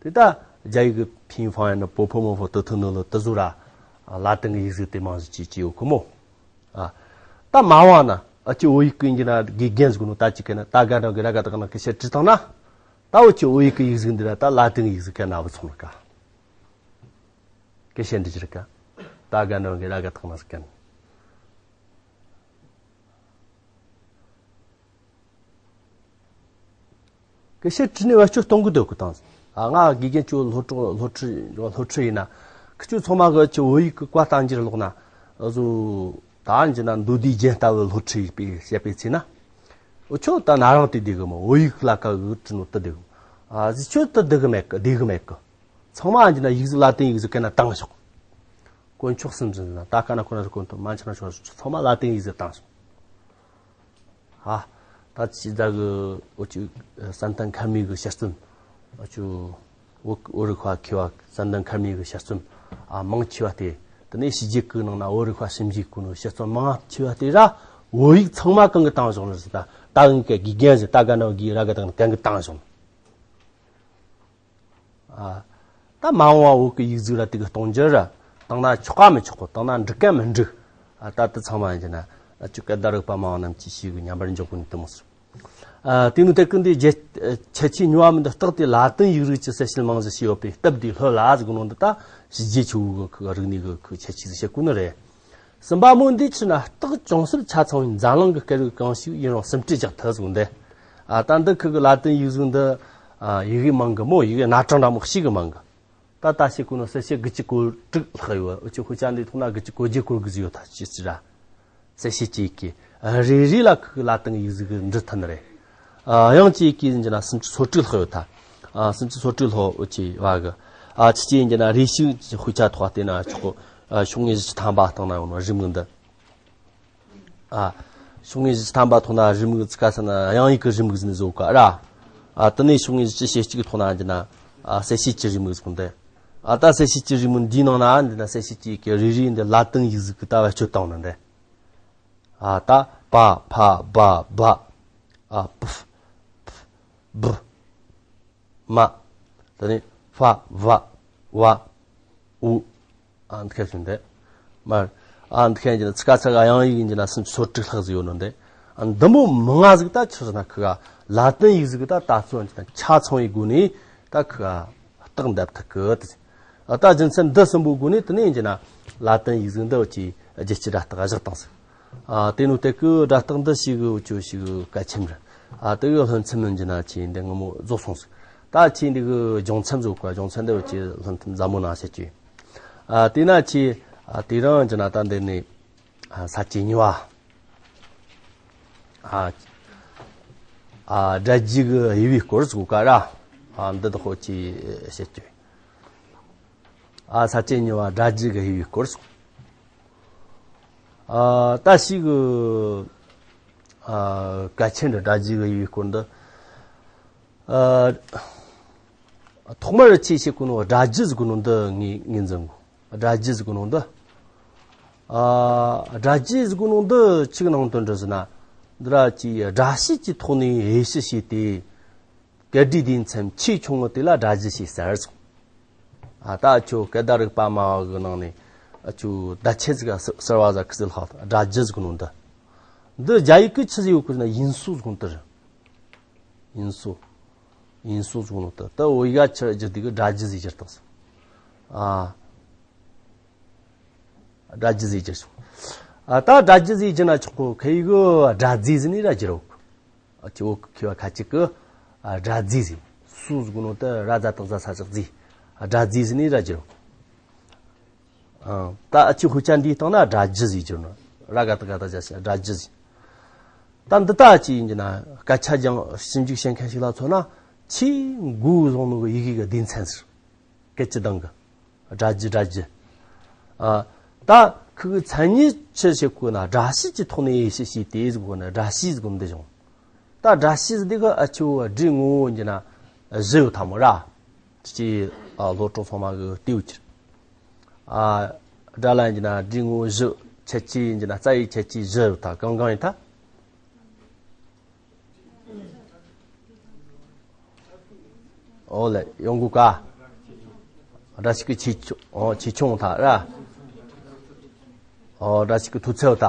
དེ་ད་རྒྱ་ཡིག་གི་ཕིང་ཧྥང་ཡིན་ན་པོ་ཕོ་མོ་ཕོ་ཏོ་ཐོ་ནོ་ལོ་དེ་ཟུག་ར། ལ་ཏིང་གི་ཡིག་གཟུགས་དེ་རྨང་གཞི་བྱས་བྱས་ཡོད་གི་མོ། ཨ། ད་མ་བ་ན་འུ་ཅེ་བོད་ཡིག་གི་ཡིན་གྱི་ན་དགེ་རྒན་ཟེར་གོ་ནོ་ད་ཅི་གན་ན་ད་ག་འདྲ་གི་ར་ག་དག་ན་སྐད་བཤད་བྲིས་བཏང་ན། ད་འུ་ཅེ་བོད་ཡིག་གི་ཡིག་གཟུགས་འདི་ར་ད་ལ་ཏིང་གི་ཡིག་གཟུགས་གན་ན་བུ་ཚོང་ར་ཀ། སྐད་བཤད་འདི་ཅི་ར་ཀ། ད་ག་འདྲ་གི་ར་ག་དག་ན་ཟེར་གན། གི་ཕྱིར་བྲིས་ནས་བེད་སྤྱོད་གཏོང་གི་འདུག་གི་དང་། ཨ། ང་དགེ་རྒན་ཚོ་སློབ་ཕྲུག་སློབ་ཕྲུག་སློབ་ཕྲུག་ཡིན་ན། ཁི་ཆོ་ཚང་མ་གི་ཆི་བོད་ཡིག་གི་བཀའ་བསྟན་འགྱུར་ཀློག་ན། ཨ་ཟོ། ད་འཇི་ན་མདོ་སྡེ་རྒྱན་ལྟ་བུ་སློབ་ཁྲིད་པའི་བཤད་པའི་ཚེ་ན། འུ་ཆོ་ད་ན་རང་དེ་བདེ་གི་མོ། བོད་ཡིག་ལ་ཀ་གི་བྲིས་ནོ་དེ་བདེ་གི་མོ། ཨ་ཟི་ཆོ་དེ་བདེ་གི་མེད་གི། བདེ་གི་མེད་གི། ཚང་མ་འཇི་ན་ཡིག་གཟུགས་ལ་ཏིན་ཡིག་གཟུགས་གན་ན་བཏང་ཤོག་དཀོན་མཆོག་གསུམ་འཛིན་ན། ད་ཀ་ན་ཁོ་ན་དཀོན་མཐོ་མ་འཆི་ན་ཆོག་ཚང་མ་ལ་ཏིན་ཡིག་གཟུགས་བཏང་ཤོག་ཧ། ད་ཅི་ད་གི་འུ་ཅི་བསམ་གཏན་མཁར་རྨེའུ་གི་དཔྱད་རྩོམ། འུ་ཅི་བོད་བོད་རིག་པ་མཁས་པ་བསམ་གཏན་མཁར་རྨེའུ་གི་དཔྱད་རྩོམ། ཨ། མང་ཆེ་བ་དེ། དེ་ནས་ཕྱི་རྒྱལ་གི་ནང་ན་བོད་རིག་པ་ཞིབ་འཇུག་གི་ནང་དཔྱད་རྩོམ་མང་ཆེ་བ་དེ་ར་བོད་ཡིག་ཚང་མ་གང་གི་བཏང་བཞག་ནི་ཟེར། ད་ད་གང་གི་དགེ་རྒན་ཟེར། ད་ག་ན་གི་ར་ག་དང་གང་གི་བཏང་བཞག་ནི། ཨ། ད་མ་འོངས་པ་བོད་ཀྱི་ཡིག་གཟུགས་ར་དེ་གི་གཏོང་རྒྱུ་ར། བཏང་ན་ཆོག་ག་མི་ཆོག་གོ། བཏང་ན་འགྲིག་ག་མི་འགྲིག་ཨ། ད་དེ་ཚང་མ་ཡིན་གྱི་ན། ཨ་ཅུ་སྐད་བརྡ་རིག་པ་མང་རྣམས་ཀྱིས་ཤེས་གི། ཉམས་པར་འཇོག་གི་ནི་དེ་མོ་ཟེར། ཨ། དེ་ནི་དེ་ཀུན་དེ་རྒྱལ་ཁྱད་ཆོས་མྱུར་བ་མི་འདི་རྟགས་དེ་ལ་ཏིན་ཡིག་རིགས་ཀྱི་གསལ་བྱེད་མང་ཟིག་ཞིག་ཡོད་པའི་སྟབས་བདེ་ལྷོད་ལ་ཟེར་གོ་ནོ་འདི། ད་ཕྱི་རྒྱལ་ཆུ་བོ་གི་རིག་གནས་གི་ཁྱད་ཆོས་ཟིག་བཤད་གོ་ནི་རེད། གསུམ་པ་མོ་འདི་ཕྱིར་ན་རྟགས་ཅུང་ཟད་ཆ་ཚང་བའི་འཛམ་གླིང་གི་སྐད་རིགས་གང་ཞིག་ཡིན་རུང་ཟིན་བྲིས་རྒྱག་ཐུབ་ཟེར་གོ་འདི། ཨ། ད་འདི་ཁུ་གི་ལ་ཏིན་ཡིག་གཟུགས་འདི། ཨ། ཡི་གེ་མང་གི་མོ། ཡི་གེ་སྣ་གྲངས་འདྲ་མོ་ཞིག་གི་མང་གི། ད་ད་ཞིག་གོ་ནོ་གསལ་བྱེད་དགུ་བཅུ་གོ་དྲུག་ལྷག་ཡོད། འུ་ཅི་ཤོ་ཅན་འདི་ཐོག་ན་དགུ་བཅུ་གོ་བརྒྱད་སྐོར་གི་ཟིག་ཡོད། ད་ཅི་ཅི་ར། གསལ་བྱེད་ཀྱི་ཡི་གེ་རེ་རེ་ལ་ཁུ་གི་ལ་ཏིན་ཡིག་གཟུགས་གི་འབྲི་ཐུབ་ནི་རེད། ཨ། དབྱངས་ཀྱི་ཡི་གེ་ཡིན་གྱི་ན་སུམ་ཅུ་སོ་དྲུག་ལྷག་ཡོད་ད། ཨ། སུམ་ཅུ་སོ་དྲུག་ལྷག་འུ་ཅི་བ་གི། ཨ། ཅི་ཅི་ཡིན་གྱི་ན་རེ་ཞིག་ཤོ་ཅན་ཐོག་བལྟས་ན་ཆོག་གོ། ཨ། ཤོག་ངོས་བཞི་བཅུ་ཐམ་པ་སྟེང་ན་ཡོད་ནོ་རེའུ་མིག་འདི། ཨ། ཤོག་ངོས་བཞི་བཅུ་ཐམ་པ་ཐོག་ན་རེའུ་མིག་ཚིག་ཁ་ས་ན་དབྱངས་ཡིག་གི་རེའུ་མིག་ཟིན་བཟོ་ག་ར། ཨ། དེ་ནས་ཤོག་ངོས་བཞི་བཅུ་ཞེ་གཅིག་ཐོག་ན་འདི་ན། ཨ། གསལ་བྱེད་ཀྱི་རེའུ་མིག་ཟིན་འདི། ཨ། ད་གསལ་བྱེད་ཀྱི་རེའུ་མིག་འདིའི་ནང་ན་འདི་ན་གསལ་བྱེད་ཀྱི་ཡི་གེ་རེ་རེ་འདི་ལ་ཏིན་ཡིག་གཟུགས་གི་ད་བེད་སྤྱོད་བཏང་ནི་འདི། ཨ། ད་པ་ཕ་བ་བ། ཨ། པ་བུ་མ། དེ་ནས་ཧྥ་ཝ་ཝ་འུ། ཨ། འདི་ཁ་ཞིག་འདི། མར། ཨ། འདི་ཁ་ཡིན་གྱི་ན་ཚིག་ཁ་ཚ་ག་དབྱངས་ཡིག་ཡིན་གྱི་ན་སུམ་ཅུ་སོ་དྲུག་ལྷག་ཟིག་ཡོད་ནོ་འདི། ཨ། འདི་མོ་མང་ང་ཟིག་ད་ཆི་ཟེར་ན་ཁུ་ག་ལ་ཏིན་ཡིག་གཟུགས་གི་ད་ད་ཚོ་ཡིན་གྱི་ན་ཆ་ཚང་བའི་སྒོ་ནས་ད་ཁུ་ག་རྟགས་འདེབས་ཐུབ་གི་དེ། ཨ། ད་རྒྱུ་མཚན་འདི་གསུམ་པོའི་སྒོ་ནས་དེ་ནས་ཡིན་གྱི་ན་ལ་ཏིན་ཡིག་གཟུགས་འདི་འུ་ཅི་རྒྱལ་སྤྱིའི་སྒྲ་རྟགས་བཞག་བཏང་ཟིག་ཨ། དེ་ནོ་དེ་གི་སྒྲ་རྟགས་འདི་ཞིག་གི་འུ་ཅོ་ཞིག་གི་གལ་ཆེན་རེད། ཨ། དེ་གི་སློབ་ཚན་མིན་གྱི་ན་ཆི་འདི་ངོ་མོ་རྫོགས་སོང་ཟིག་ད་ཆི་འདི་གི་སྦྱོང་ཚན་བཟོ་ག་སྦྱོང་ཚན་འདི་འུ་ཅི་སློབ་ཚན་མཛའ་མོ་ནང་བཤད་ཀྱི། ཨ། དེ་ན་ཆི། ཨ། དེ་རིང་གྱི་ན་ད་འདི་ནི། ཨ། ས་བཅད་གཉིས་པ། ཨ། ཨ། སྒྲ་རྒྱས་གི་དབྱེ་བའི་སྐོར་བཟོ་ག་ར། ཨ། འདི་དག་ཧོ་ཅི་བཤད་ཀྱི། ཨ། ས་བཅད་གཉིས་པ་སྒྲ་རྒྱས་ཀྱི་དབྱེ་བའི་སྐོར་སོང་། ཨ། ད་ཞིག་ཨ། གལ་ཆེན་འདི་སྒྲ་རྒྱས་ཀྱི་དབྱེ་བའི་སྐོར་འདི། ཨ། ཐོག་མར་ཆི་བཤད་གོ་ནོ། སྒྲ་རྒྱས་ཟེར་གོ་ནོ་འདི་ངོས་ངོས་འཛིན་དགོས། སྒྲ་རྒྱས་ཟེར་གོ་ནོ་འདི། ཨ། སྒྲ་རྒྱས་ཟེར་གོ་ནོ་འདི་ཆི་གི་ནང་དོན་འདྲི་ཟེར་ན། འདི་ར་ཅི་སྒྲ་བྱས་ཀྱི་ཐོག་ནས་དབྱེ་ཞིབ་བྱས་ཏེ། སྐད་སྒྲའི་སྡེ་ཚན་ཆེས་ཆུང་ངུ་དེ་ལ་སྒྲ་རྒྱས་ཞེས་ཟེར་སོང་། ཨ། ད་ཁྱོད་སྐད་བརྡ་རིག་པ་སྨྲ་བ་གི་ནང་ནས། ཨ། ཁྱོད་བརྡ་ཆད་ཟིག་ག་ཟེར་བ་ཟ་ཁི་ཟིག་ལྷག་སྒྲ་རྒྱས་ཟེར་གོ་ནོ་འདི། འདི་རྒྱ་ཡིག་གི་ཆི་ཟིག་ཡོད་གི་ཟེར་ན་音素ཟེར་གོ་ནོ་འདི་རེད། 音素། 音素ཟེར་གོ་ནོ་འདི། ད་བོད་ཡིག་ག་ཆི་བསྒྱུར་དུས་གི་སྒྲ་རྒྱས་ཟེར་བསྒྱུར་བཏང་ཟིག་ཨ། སྒྲ་རྒྱས་ཟེར་བསྒྱུར་སོང་། ཨ། ད་སྒྲ་རྒྱས་ཟེར་བསྒྱུར་ན་ཆོག་གོ། ཁ་ཡིག་གི་སྒྲ་རྫས་ཟེར་ནས་ར་བསྒྱུར་རོ། ཨ། ཁྱོད་ཁྱོད་ཁ་ཅིག་གི། ཨ། སྒྲ་རྫས་ཟེར། 素ཟེར་གོ་ནོ་ད་ར་ཛ་བཏགས་ཟ་ས་བཞག་རྫས། ཨ། སྒྲ་རྫས་ཟེར་ནས་ར་བསྒྱུར་རོ། ཨ། ད་ཨ་ཅི་ཧུ་ཅན་འདིའི་སྟེང་ན་སྒྲ་རྒྱས་ཟེར་བསྒྱུར་ནོ། ར་ག་བཏགས་ག་ད་ཇ་ཞ་སྒྲ་རྒྱས་ཟེར། ད་འདི་ད་ཅི་ཡིན་གྱི་ན་སྐད་ཆ་སྦྱང་ཞིབ་འཇུག་བྱེད་མཁན་ཞིག་ལ་མཚོན་ན་ཆེས་མགོ་བཟུང་ནོ་གི་ཡི་གེ་གི་སྡེ་ཚན་ཟེར། སྐད་ཀྱི་གདངས་གི། སྒྲ་རྒྱས། སྒྲ་རྒྱས། ཨ། ད་ཁུ་གི་མཚན་ཉིད་ཆི་བྱེད་གོ་ན་སྒྲ་བྱས་ཀྱི་ཐོག་ནས་དབྱེ་ཞིབ་བྱས་ཏེ་ཟེར་གོ་ན་སྒྲ་བྱས་ཟེར་གོ་འདི་བྱུང་། ད་སྒྲ་བྱས་ཟེར་འདི་གི་ཨ་ཆུ་སྒྲའི་ངོ་བོ་ཡིན་གྱི་ན་བཞི་ཡོད་ཐ་མོ་ར། ཅི། ཨ། སློབ་གྲོགས་ཚང་མ་གི་ལྟེའུ་ཁྱེར། ཨ། སྒྲ་ལ་ཡིན་གྱི་ན་སྒྲའི་ངོ་བོ་བཞི། ཁྱད་ཆོས་ཡིན་གྱི་ན་རྩ་བའི་ཁྱད་ཆོས་བཞི་ཡོད་ཐ། གང་གང་ཡིན་ཐ། ཨོ་ལེ། ཡོང་གོ་ག་སྒྲ་ཞིག་གི་ཆེ་ཆུང་། ཨོ། ཆེ་ཆུང་ཐ་ར། ཨོ། སྒྲ་ཞིག་གི་མཐོ་ཚད་ཐ།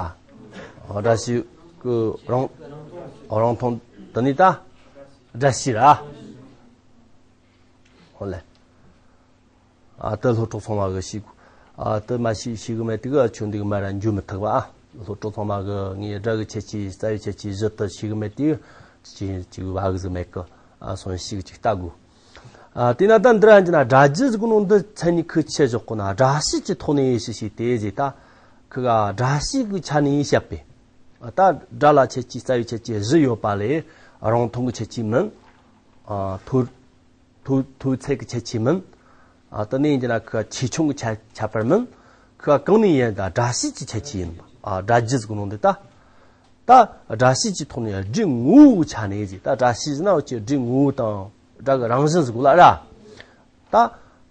ཨོ། སྒྲ་ཞིག་གི་རང་། ཨོ། རང་མཐོང་དེ་ནི་ད་སྒྲ་བྱས་ར། ཨོ་ལེ། ཨ། ད་སློབ་གྲོགས་ཚང་མ་གིས་ཤེས་དགོས། ཨ། ད་མ་ཤེས་ཤེས་གི་མེད་དུས་ཨ་ཆུ་འདི་གི་མ་ར་འཇུ་མི་ཐུབ་པ། ཨ། སློབ་གྲོགས་ཚང་མ་གིས་ངའི་སྒྲ་གི་ཁྱད་ཆོས་རྩ་བའི་ཁྱད་ཆོས་བཞི་དེ་ཤེས་གི་མེད་དུས་ཅི་ཅིག་བ་གི་ཟིག་མེད་གི། ཨ་སོང་ཞིག་ཅིག་ལྟ་དགོས། ཨ་དེས་ན་ད་འདིར་ཡང་ཅི་ན་སྒྲ་རྒྱུད་ཟེར་གོ་ནོ་འདི་མཚན་ཉིད་ཁོ་ཆི་བཞག་གོ་ན། སྒྲ་བྱས་ཀྱི་ཐོག་ནས་དབྱེ་ཞིབ་བྱས་ཏེ་ཟེར། ད་ཁོ་ག་སྒྲ་བྱས་ཀྱི་ཆ་ནས་བཤད་པས། ཨ་ད་སྒྲ་ལ་ཁྱད་ཆོས་རྩ་བའི་ཁྱད་ཆོས་བཞི་ཡོད་པ་ལས། རང་མཐོང་གི་ཁྱད་ཆོས་མིན། ཨ་ཐོས་ཐོས་ཐོས་ཚད་ཀྱི་ཁྱད་ཆོས་མིན། ཨ་དེ་ནས་ཡིན་གྱི་ན་ཁོ་ཆེ་ཆུང་གི་ཁྱད་ཁྱད་པར་མིན། ཁོ་གང་ནས་ཡིན་ད་སྒྲ་བྱས་ཀྱི་ཁྱད་ཆོས་ཡིན། ཨ་སྒྲ་རྒྱུད་ཟེར་གོ་ནོ་འདི་ད། ད་སྒྲ་བྱས་ཀྱི་ཐོག་ནས་སྒྲའི་ངོ་བོའི་ཆ་ནས་ཟེར། ད་སྒྲ་བྱས་ཟེར་ན་འུ་ཅག་སྒྲའི་ངོ་བོ་དང་སྒྲ་གི་རང་བཞིན་ཟེར་གོ་ལ་ར། ད་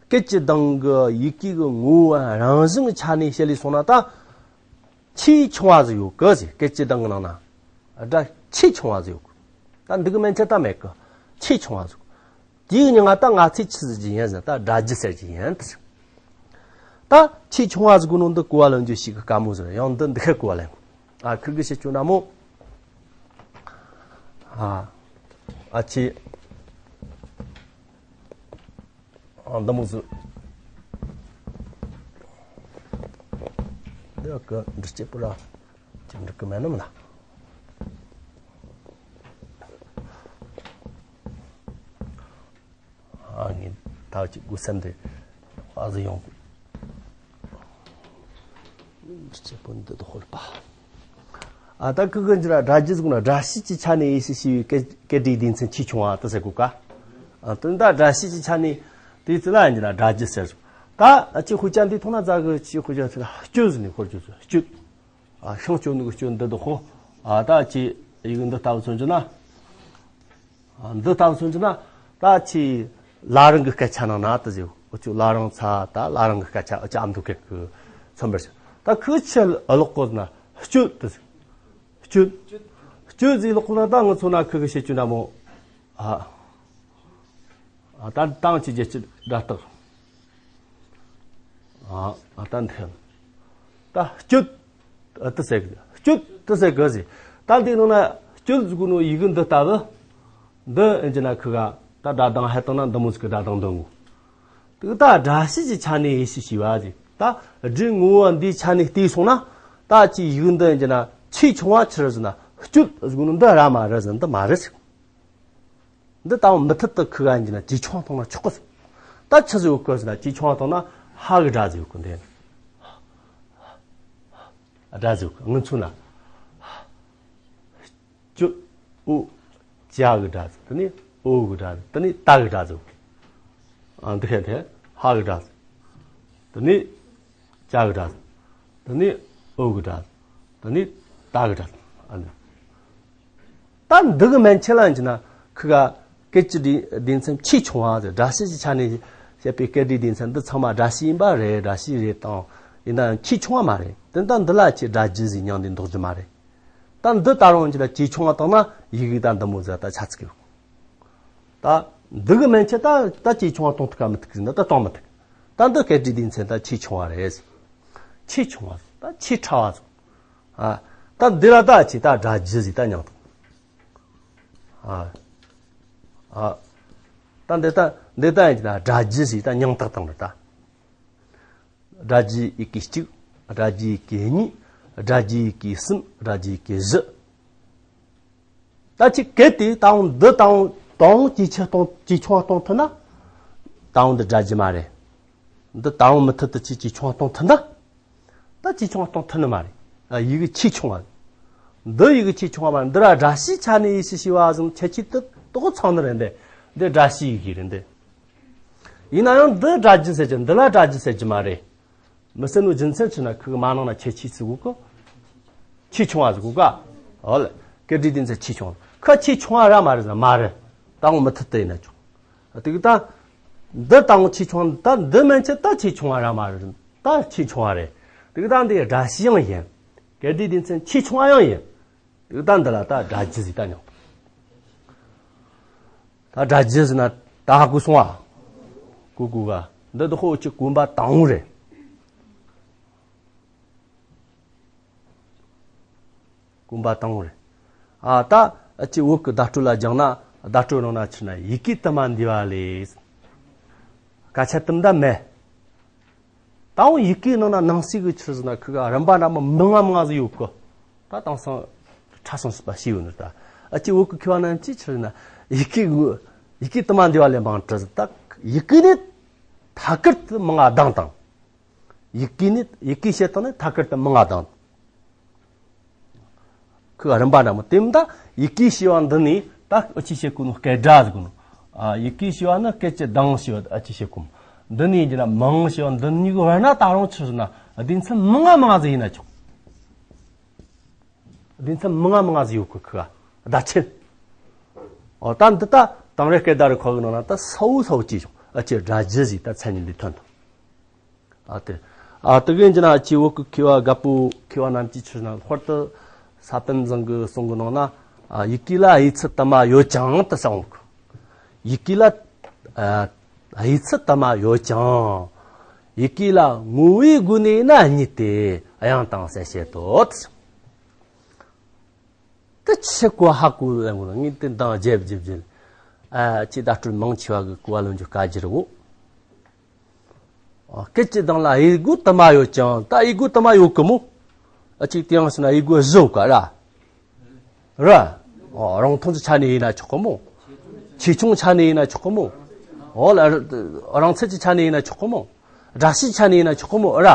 སྐད་ཀྱི་གདངས་ཀྱི་ཡི་གེ་གི་ངོ་བོ་རང་བཞིན་གྱི་ཆ་ནས་བཤད་ལས་སོང་ན། ད་ཆེ་ཆུང་བ་ཟིག་ཡོད་གི་ཟེར། སྐད་ཀྱི་གདངས་ཀྱི་ནང་ན་སྒྲ་ཆེ་ཆུང་བ་ཟིག་ཡོད་གི། ད་འདི་གི་མན་ཆད་ད་མེད་གི། ཆེ་ཆུང་བ་ཟིག་དེའི་མྱིང་ང་ད་ང་ཚོས་ཆི་ཟེར་གྱི་ཡིན་ཟེར་ན། ད་སྒྲ་རྒྱུད་ཟེར་གྱི་ཡིན་ད་ཟེར། ད་ཆེ་ཆུང་བ་ཟེར་གོ་ནོ་འདི་གོ་བ་ལོན་རྒྱུ་ཞིག་གི་དཀའ་མོ་ཟེར། ཡང་འདི་འདི་ཁ་གོ་བ་ལེན་དགོས། ཨ་ཁུ་གི་བཤད་རྒྱུ་ན་མོ། ཨ་ཨ་ཆེ། ཨ་འདི་མོ་ཟེར། འདི་གི་འདི་སྐྱེས་པོ་ར་ཅི་འགྲིག་གི་མེད་ནམ་ལ། ཨ་ངས་ད་ཅིག་གུ་སེམས་དེ་ཨ་ཟི་ཡོང་། སྤྱི་དཔོན་འདི་དུ་ཧོལ་པ། ཨ་ད་ཁུ་གི་འཇིར་སྒྲ་རྒྱུད་ཟེར་ན་སྒྲ་བྱས་ཀྱི་ཆ་ནས་དབྱེ་ཞིབ་བྱས་པའི་སྐད་སྒྲའི་སྡེ་ཚན་ཆེ་ཆུང་བ་དེ་ཟེར་གོ་ཀ། ཨ་དོན་དག་སྒྲ་བྱས་ཀྱི་ཆ་ནས་དེ་ཚོ་ལ་འཇིར་སྒྲ་རྒྱུད་ཟེར། ད་ཨ་ཅི་ཧུ་ཅན་དེ་ཐོག་ན་ཛ་གི་ཅི་ཧུ་ཅན་ཚོ་ལ་སྤྱོད་ཟེར་ནས་ཧོར་སྤྱོད་ཚོ་སྤྱོད། ཨ་ཤིང་གཅོད་ནི་གི་གཅོད་འདི་དུ་ཧོ། ཨ་ད་ཅི་ཡི་གེ་འདི་ལྟ་བུ་མཚོན་རྒྱུ་ན། ཨ་འདི་ལྟ་བུ་མཚོན་རྒྱུ་ན། ད་ཅི་བླ་རང་གི་སྐད་ཆ་ནང་ན་དུ་ཟེར། འུ་ཅོ་བླ་རང་ཚ་ད་བླ་རང་གི་སྐད་ཆ་འུ་ཅོ་ཨ་མདོ་སྐད་གི་མཚོན་པར་ཟེར། ད་ཁུ་ཆེ་ལོག་གོ་ན་སྤྱོད་དུ་ཟེར། སྤྱོད། སྤྱོད་ཟེར་ལོག་གོ་ན་ད་ང་ཚོ་ན་ཁུ་གི་བཤད་རྒྱུ་འདྲ་མོ། ཨ། ཨ་ད་དང་ཅི་རྒྱལ་སྤྱི་སྒྲ་རྟགས། ཨ་ཨ་ད་འདི། ད་སྤྱོད། ཨ་དུ་ཟེར་གི། སྤྱོད་དུ་ཟེར་གི་ཟེར། ད་འདི་ནང་ན་སྤྱོད་ཟེར་གོ་ནོ་ཡི་གེ་འདི་ལྟ་བུ། འདི་ཨེ་ཅི་ན་ཁུ་ག་ད་སྒྲ་གདངས་ཧད་བཏང་ན་འདི་མོ་ཟིག་གི་སྒྲ་གདངས་འདོན་གོ། དེ་ད་སྒྲ་བྱས་ཀྱི་ཆ་ནས་དབྱེ་ཞིབ་བྱས་པ་ཟེར། ད་སྒྲའི་ངོ་བོ་འདིའི་ཆ་ནས་བལྟས་སོང་ན། ད་ཅི་ཡི་གེ་འདི་ཨེ་ཅི་ན་ཆེ་ཆུང་བ་ཆི་རེད་ཟེར་ན། སྤྱོད་ཟེར་གོ་ནོ་འདི་ར་མ་རེད་ཟེར། འདི་མ་རེད་ཟེར། འདི་ལྟ་བུ་མུ་མཐུད་དུ་ཁུ་ག་ཡིན་གྱི་ན་ཇེ་ཆུང་བཏང་ན་ཆོག་གི། ད་ཆི་ཟིག་ཡོད་གི་ཟེར་ན། ཇེ་ཆུང་བཏང་ན་ཧ་གི་སྒྲ་ཟིག་ཡོད་གི། འདི་སྒྲ་ཟིག་ཡོད་གི། ང་ཚོ་ན་ཅོ་འོ་ཇ་གི་སྒྲ་ཟིག་དེ་ནས་འོ་གི་སྒྲ་ཟིག་དེ་ནས་ད་གི་སྒྲ་ཟིག་ཡོད་གི། ཨ་འདི་ཁ་དེ་ཧ་གི་སྒྲ་ཟིག་དེ་ནས་ཇ་གི་སྒྲ་ཟིག་དེ་ནས་འོ་གི་སྒྲ་ཟིག་དེ་ནས་ད་གི་སྒྲ་ཟིག་ཨ་ནི། ད་འདི་གི་མན་ཆད་ལ་ཡིན་གྱི་ན་ཁུ་ག་སྐད་ཀྱི་སྡེ་སྡེ་ཚན་ཆེ་ཆུང་བ་ཟེར། སྒྲ་བྱས་ཀྱི་ཆ་ནས་བཤད་པའི་སྐད་སྒྲའི་སྡེ་ཚན་འདི་ཚང་མ་སྒྲ་བྱས་ཡིན་པ་རེད། སྒྲ་བྱས་རེད་དང་། ཡིན་ནའང་ཆེ་ཆུང་བ་མ་རེད། དེ་ད་འདི་ལ་ཆེ་སྒྲ་རྒྱུད་ཟེར་མྱིང་འདི་འདོགས་རྒྱུ་མ་རེད། ད་འདི་ད་རུང་ཡིན་གྱི་ན་ཇེ་ཆུང་བ་བཏང་ན་ཡི་གེ་ད་འདི་མོ་ཟིག་ད་ཆ་ཚིག་ཡོད། ད་འདི་གི་མན་ཆད་ད་ད་ཇེ་ཆུང་བ་གཏོང་ཐུབ་ག་མི་ཐུབ་ཟེར་ན། ད་གཏོང་མི་ཐུབ། ད་འདི་སྐད་སྒྲའི་སྡེ་ཚན་ད་ཆེ་ཆུང་བ་རེད། ཆེ་ཆུང་བ་ད་ཆེ་ཕྲ་བ་ཟིག་ཨ། ད་འདི་ལ་ད་ཅི་ད་སྒྲ་རྒྱུད་ཟེར་ད་མྱིང་བཏགས། ཨ། ཨ། ད་འདི་ད་འདི་ད་ཡིན་གྱི་ན་སྒྲ་རྒྱུད་ཟེར་ད་མྱིང་བཏགས་བཏང་ནི་ད། སྒྲ་རྒྱུད་ཡི་གེ་གཅིག་སྒྲ་རྒྱུད་ཡི་གེ་གཉིས། སྒྲ་རྒྱུད་ཡི་གེ་གསུམ། སྒྲ་རྒྱུད་ཡི་གེ་བཞི། ད་ཅི་གལ་ཏེ་ད་འོང་འདི་ད་འོང་ད་འོང་ཇེ་ཆེ་གཏོང་ཇེ་ཆུང་བ་གཏོང་ཐུབ་ན། ད་འོང་འདི་སྒྲ་རྒྱུད་མ་རེད། འདི་ད་འོང་མུ་མཐུད་དུ་ཅི་ཇེ་ཆུང་བ་གཏོང་ཐུབ་ན། ད་ཇེ་ཆུང་བ་གཏོང་ཐུབ་ནི་མ་རེད། ཨ་ཡི་གེ་ཆེ་ཆུང་བ། འདི་ཡི་གེ་ཆེ་ཆུང་བ་མ་རེད། འདི་ར་སྒྲ་བྱས་ཆ་ནས་དབྱེ་ཞིབ་བྱས་པ་ཟིག་ཁྱད་ཆོས་དེ་དོག་ཚང་ནི་རེད་འདི། འདི་སྒྲ་བྱས་ཡི་གེ་རེད་འདི། ཡིན་ན་ཡང་འདི་སྒྲ་རྒྱུད་ཟེར་གྱི། འདི་ལ་སྒྲ་རྒྱུད་ཟེར་གྱི་མ་རེད། མི་ཟེར་ནོ་རྒྱུ་མཚན་ཆི་ན་ཁུ་གི་མ་ནང་ན་ཁྱད་ཆོས་ཟིག་ཡོད་གི། ཆེ་ཆུང་བ་ཟིག་ཡོད་ག་ཨོ་ལེ། སྐད་སྒྲའི་སྡེ་ཚན་ཆེ་ཆུང་བ། ཁ་ཆེ་ཆུང་བ་ར་མ་རེད་ཟེར་ན་མ་རེད། ད་འོང་མུ་མཐུད་དུ་ཡིན་ན་ཆོག་དེ་གི་ད། འདི་ད་འོང་ཆེ་ཆུང་ད་འདི་མན་ཆད་ད་ཆེ་ཆུང་བ་ར་མ་རེད། ད་ཆེ་ཆུང་བ་རེད། དེ་གི་ད་འདི་སྒྲ་བྱས་ཡང་ཡིན། སྐད་སྒྲའི་སྡེ་ཚན་ཆེ་ཆུང་བ་ཡང་ཡིན། དེ་གི་ད་འདི་ལ་ད་སྒྲ་རྒྱུད་ཟེར་ད་མྱིང་། ད་སྒྲ་རྒྱུད་ཟེར་ན་ད་གོ་སོང་བ། གོ་གོ་ག་འདི་དུ་ཧོ་ཅི་གོམ་པ་དང་པོ་རེད། གོམ་པ་དང་པོ་རེད། ཨ་ད་ཨ་ཅི་བོད་ཀྱི་བརྡ་སྤྲོད་ལ་སྦྱངས་ན། བརྡ་སྤྲོད་ནང་ན་ཆི་ན་ཡི་གེ་དུ་མ་འདུས་པ་ལས། སྐད་ཆ་དུམ་བརྡ་མེད། ད་འོང་ཡི་གེའི་ནང་ན་ནང་གསེས་ཀྱི་ཆི་ཟེར་ན་ཁུ་ག་རིམ་པ་འདྲ་མོ་མང་ང་མང་ང་ཟིག་ཡོད་གི། ད་དེང་སང་ཕྲ་སང་སྲིད་པ་ཤེས་ཡོད་ནི་ད། ཨ་ཅི་བོད་ཀྱི་མཁས་པ་རྣམས་ཀྱིས་ཆི་ཟེར་ན་ཡི་གེ་གི་ ཡི་གེ་དུ་མ་འདི་བ་ལས་མང་དྲི་ཟིག་ད་ཡི་གེ་ནི་ཐད་ཀར་དུ་མང་ང་ལྡང་དང་། ཡི་གེ་ནི་ཡི་གེ་བཤད་སྟངས་ནི་ཐད་ཀར་དུ་མང་ང་ལྡང་། ཁོ་རིམ་པ་འདྲ་མོ་དེ་མིན་ད་ཡི་གེ་ཞེས་པ་འདི་ནི་ད་ཨ་ཅི་བཤད་གོ་ནོ་སྐད་སྒྲ་ཟིག་གོ་ནོ། ཨ་ཡི་གེ་ཞེས་པ་ནི་སྐད་ཀྱི་གདངས་ཞེས་པ་ཨ་ཅི་བཤད་གོ་མོ། འདི་ནི་ཡིན་གྱི་ན་མང་ཞེས་པ་འདི་གཉིས་ཀྱི་བར་ན་ད་རུང་ཆི་ཟེར་ན་སྡེ་ཚན་མང་ང་མང་ང་ཟིག་ཡིན་ན་ཆོག་སྡེ་ཚན་མང་ང་མང་ང་ཟིག་ཡོད་གི་ཁོ་བརྡ་ཆད། འོ་ད་འདི་ད་དང་རེ་སྐད་བརྡ་རེ་ཁོ་གི་ནང་ན་ད་ས་བོ་ས་བོ་ཅི་བྱུང་ཨ་ཅེ་སྒྲ་ཇི་ཟིག་ད་མཚན་ཉིད་འདི་ཐོན་དང་། ཨ་དེ། ཨ་དེ་གིན་གྱི་ན་ཨ་ཅེ་བོད་ཀྱི་མཁས་པ་རྒད་པོ་མཁས་པ་རྣམས་ཀྱིས་ཆི་ན་ལྷག་པར་དུ་ས་པཎ་བཟང་གི་གསུང་གི་ནང་ན་ཨ་ཡི་གེ་ལ་དབྱེ་ཚུལ་དུ་མ་ཡོད་ཀྱང་དུ་གསུངས་གི། ཡི་གེ་ལ་ཨ་དབྱེ་ཚུལ་དུ་མ་ཡོད་ཀྱང་། ཡི་གེ་ལ་ངོ་བོའི་སྒོ་ནས་ན་གཉིས་ཏེ་དབྱངས་དང་གསལ་བྱེད་དོ། དེ་ཆི་གོ་ཧ་གོ་ལ་ངོ་ངས་དེ་འདང་རྒྱབ་རྒྱབ་རྒྱབ། ཨ་ཅེ་ད་སྤྲུལ་མང་ཆེ་བ་གི་གོ་བ་ལོན་རྒྱུ་དཀའ་རྒྱུ་རེད་བོ། ཨ་སྐད་ཀྱི་གདངས་ལ་དབྱེ་སྒོ་དུ་མ་ཡོད་ཀྱང་ད་དབྱེ་སྒོ་དུ་མ་ཡོད་གི་མོ། ཨ་ཅིག་དེ་ཡང་ཟེར་ན་དབྱེ་སྒོ་བཞི་ཡོད་ཀ་ར། ར། ཨོ་རང་མཐོང་གི་ཆ་ནས་ཡིན་ན་ཆོག་གི་མོ། ཆེ་ཆུང་ཆ་ནས་ཡིན་ན་ཆོག་གི་མོ། ཨོ་ལ་རང་ཚད་ཀྱི་ཆ་ནས་ཡིན་ན་ཆོག་གི་མོ། སྒྲ་གཞི་ཆ་ནས་ཡིན་ན་ཆོག་གི་མོ་ར།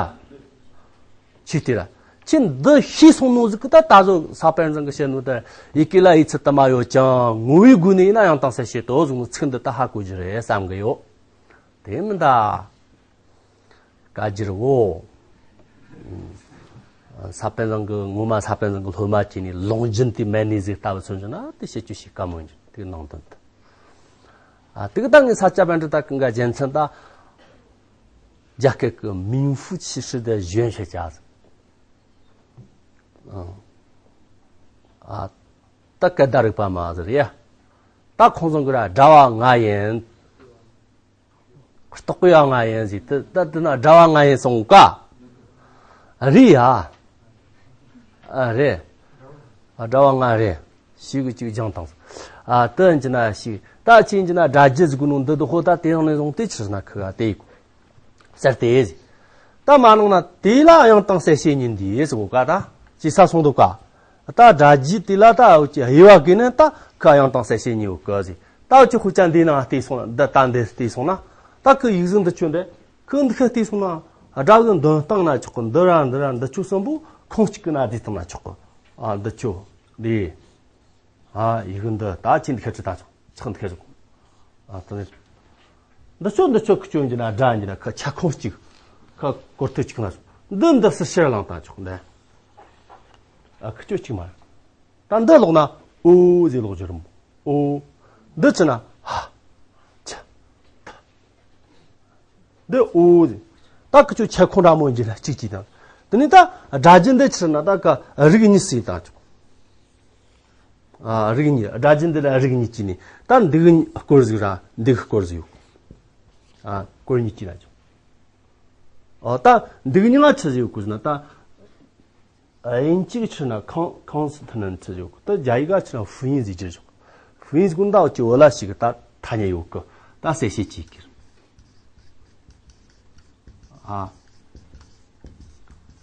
ཆི་དེ་ར། ཁྱེད་འདི་ཤེས་སོང་ནོ་ཟིག་གི་ད་ད་གཟོད་ས་པཎ་བཟང་གི་བཤད་ནོ་ད་ཡི་གེ་ལ་དབྱེ་ཚུལ་དུ་མ་ཡོད་ཀྱང་ངོ་བོའི་སྒོ་ནས་ཡིན་ན་དབྱངས་དང་གསལ་བྱེད་དོ་གསུངས་ནོ་ཚིག་འདི་ད་ཧ་གོ་རྒྱུ་རེད་བསམ་གི་ཡོད། དེ་མིན་ད། བཀའ་རྒྱུར་བོ། ས་པཎ་བཟང་གི་ངོ་མ་ས་པཎ་བཟང་གི་སློབ་མ་བྱས་ནས་ལུང་རྒྱུན་དེ་མེད་ནས་ཟིག་ལྟ་བུ་མཚོན་རྒྱུ་ན་དེ་བཤད་རྒྱུ་ཞིག་དཀའ་མོ་ཡིན་རྒྱུ་དེ་ནང་དོན་དུ། ཨ་དེ་གི་ད་ངས་ས་སྐྱ་པཎྜི་ཏ་ཀུན་དགའ་རྒྱལ་མཚན་ད་རྒྱ་སྐད་ཀྱི་名副其实的玄学家ཟིག་ཨ་ད་སྐད་བརྡ་རིག་པ་མ་ཟེར་ཡ། ད་ཁོང་ཚང་གི་ར་སྒྲ་བ་ལྔ་ཡིན། རྟོག་པའི་ཡང་ང་ཡིན་ཟིག་དེ་ད་དེ་ན་སྒྲ་བ་ལྔ་ཡིན་སོང་ཀ། རེད་ཡ། ཨ་རེད། ཨ་སྒྲ་བ་ལྔ་རེད། ཞིག་གི་གཅིག་སྦྱང་དང་། ཨ་དེ་ཡིན་གྱི་ན་ཞིག་ད་ཅི་ཡིན་གྱི་ན་སྒྲ་རྒྱུད་ཟིག་གི་ནང་འདི་དུ་ཧོ་ད་དེ་ཡང་ནས་བཟུང་སྟེ་ཕྱིར་ན་ཁི་ག་དེ་ཡིག་ཟེར་ཏེ་ཟིག་ད་མ་ནང་ན་དེ་ལ་ཡང་དང་གསལ་བྱེད་ཉིད་འདི་ཟེར་གོ་ཀ་ད་ཅི་ས་སོང་འདུག་ཀ། ད་སྒྲ་རྒྱུད་དེ་ལ་ད་འུ་ཅི་དབྱེ་བ་གི་ནི་ད་ཁ་ཡང་དང་གསལ་བྱེད་གཉིས་ཡོད་གི་ཟེར། ད་འུ་ཅི་ཧུ་ཅན་འདི་ན་བལྟས་སོང་ན་འདི་ད་འདི་བལྟས་སོང་ན་ད་ཁི་ཡིག་གཟུགས་འདི་ཆོ་འདི་ཁི་འདི་ཁ་བལྟས་སོང་ན་སྒྲ་གི་འདོན་སྟངས་ན་ཆོག་གི། འདི་ར་འདི་ར་འདི་ཆོ་གསུམ་པོ་ཁོང་གཅིག་གི་ན་བལྟས་སྟངས་ན་ཆོག་གི། ཨ་འདི་ཆོ་འདི། ཨ་ཡིག་འདི་ད་ཅི་འདི་ཁ་ཅི་ད་ཆོག་ཚགས་འདི་ཁ་ཆོག་ཨ་ད་ནི། འདི་ཆོ་འདི་ཆོ་ཁི་ཆོ་འདི་ན་སྒྲ་འདི་ན་ཁ་ཆ་ཁོང་གཅིག་ཁ་སྐོར་ཐོས་གཅིག་ན་ཆོག་འདི་འདི་སི་ཕྱིར་ལངས་ད་ཆོག་འདི། ཨ་ཁི་ཆོ་གཅིག་མ་རེད། ད་འདི་ལོག་ན་ཨོ་ཟེ་ལོག་རྒྱུ་རུམ། ཨོ། འདི་ཆི་ན་ཧ། ཆ། ཐ། འདི་ཨོ་ཟེ། ད་ཁི་ཆོ་ཆ་ཁོང་འདྲ་མོ་འཇི་ལ་གཅིག་གཅིག་དང་། དེ་ནི་ད་སྒྲ་རྒྱུད་འདི་ཆི་ན་ད་ཀ་རིགས་གཉིས་སུ་དང་ཆོག་ཨ་རིགས་གཉིས་སྒྲ་རྒྱུད་འདི་ལ་རིགས་གཉིས་ཀྱི་ནི་ད་འདི་གི་སྐོར་ཟིག་ར་འདི་གི་སྐོར་ཟིག་ཡོད། ཨ་སྐོར་གཉིས་ཀྱི་ན་ཆོག་ཨ་ད་འདི་གི་ནི་ང་ཆི་ཟིག་ཡོད་གོ་ཟེར་ན་ད། དབྱིན་ཇི་གི་ཆི་ན་ཁང་ཁང་སི་ཐི་ནན་ཆི་ཡོད་གི། ད་རྒྱ་ཡིག་ག་ཆི་ན་ཧྥུ་ཡིན་ཟིག་ཅི་ཡོད། ཧྥུ་ཡིན་ཟིག་གུན་ད་འུ་ཅི་འོ་ལ་ཞིག་གི་ད་ཐ་སྙད་ཡོད་གི། ད་གསལ་བཤད་ཅིག་གི། ཨ།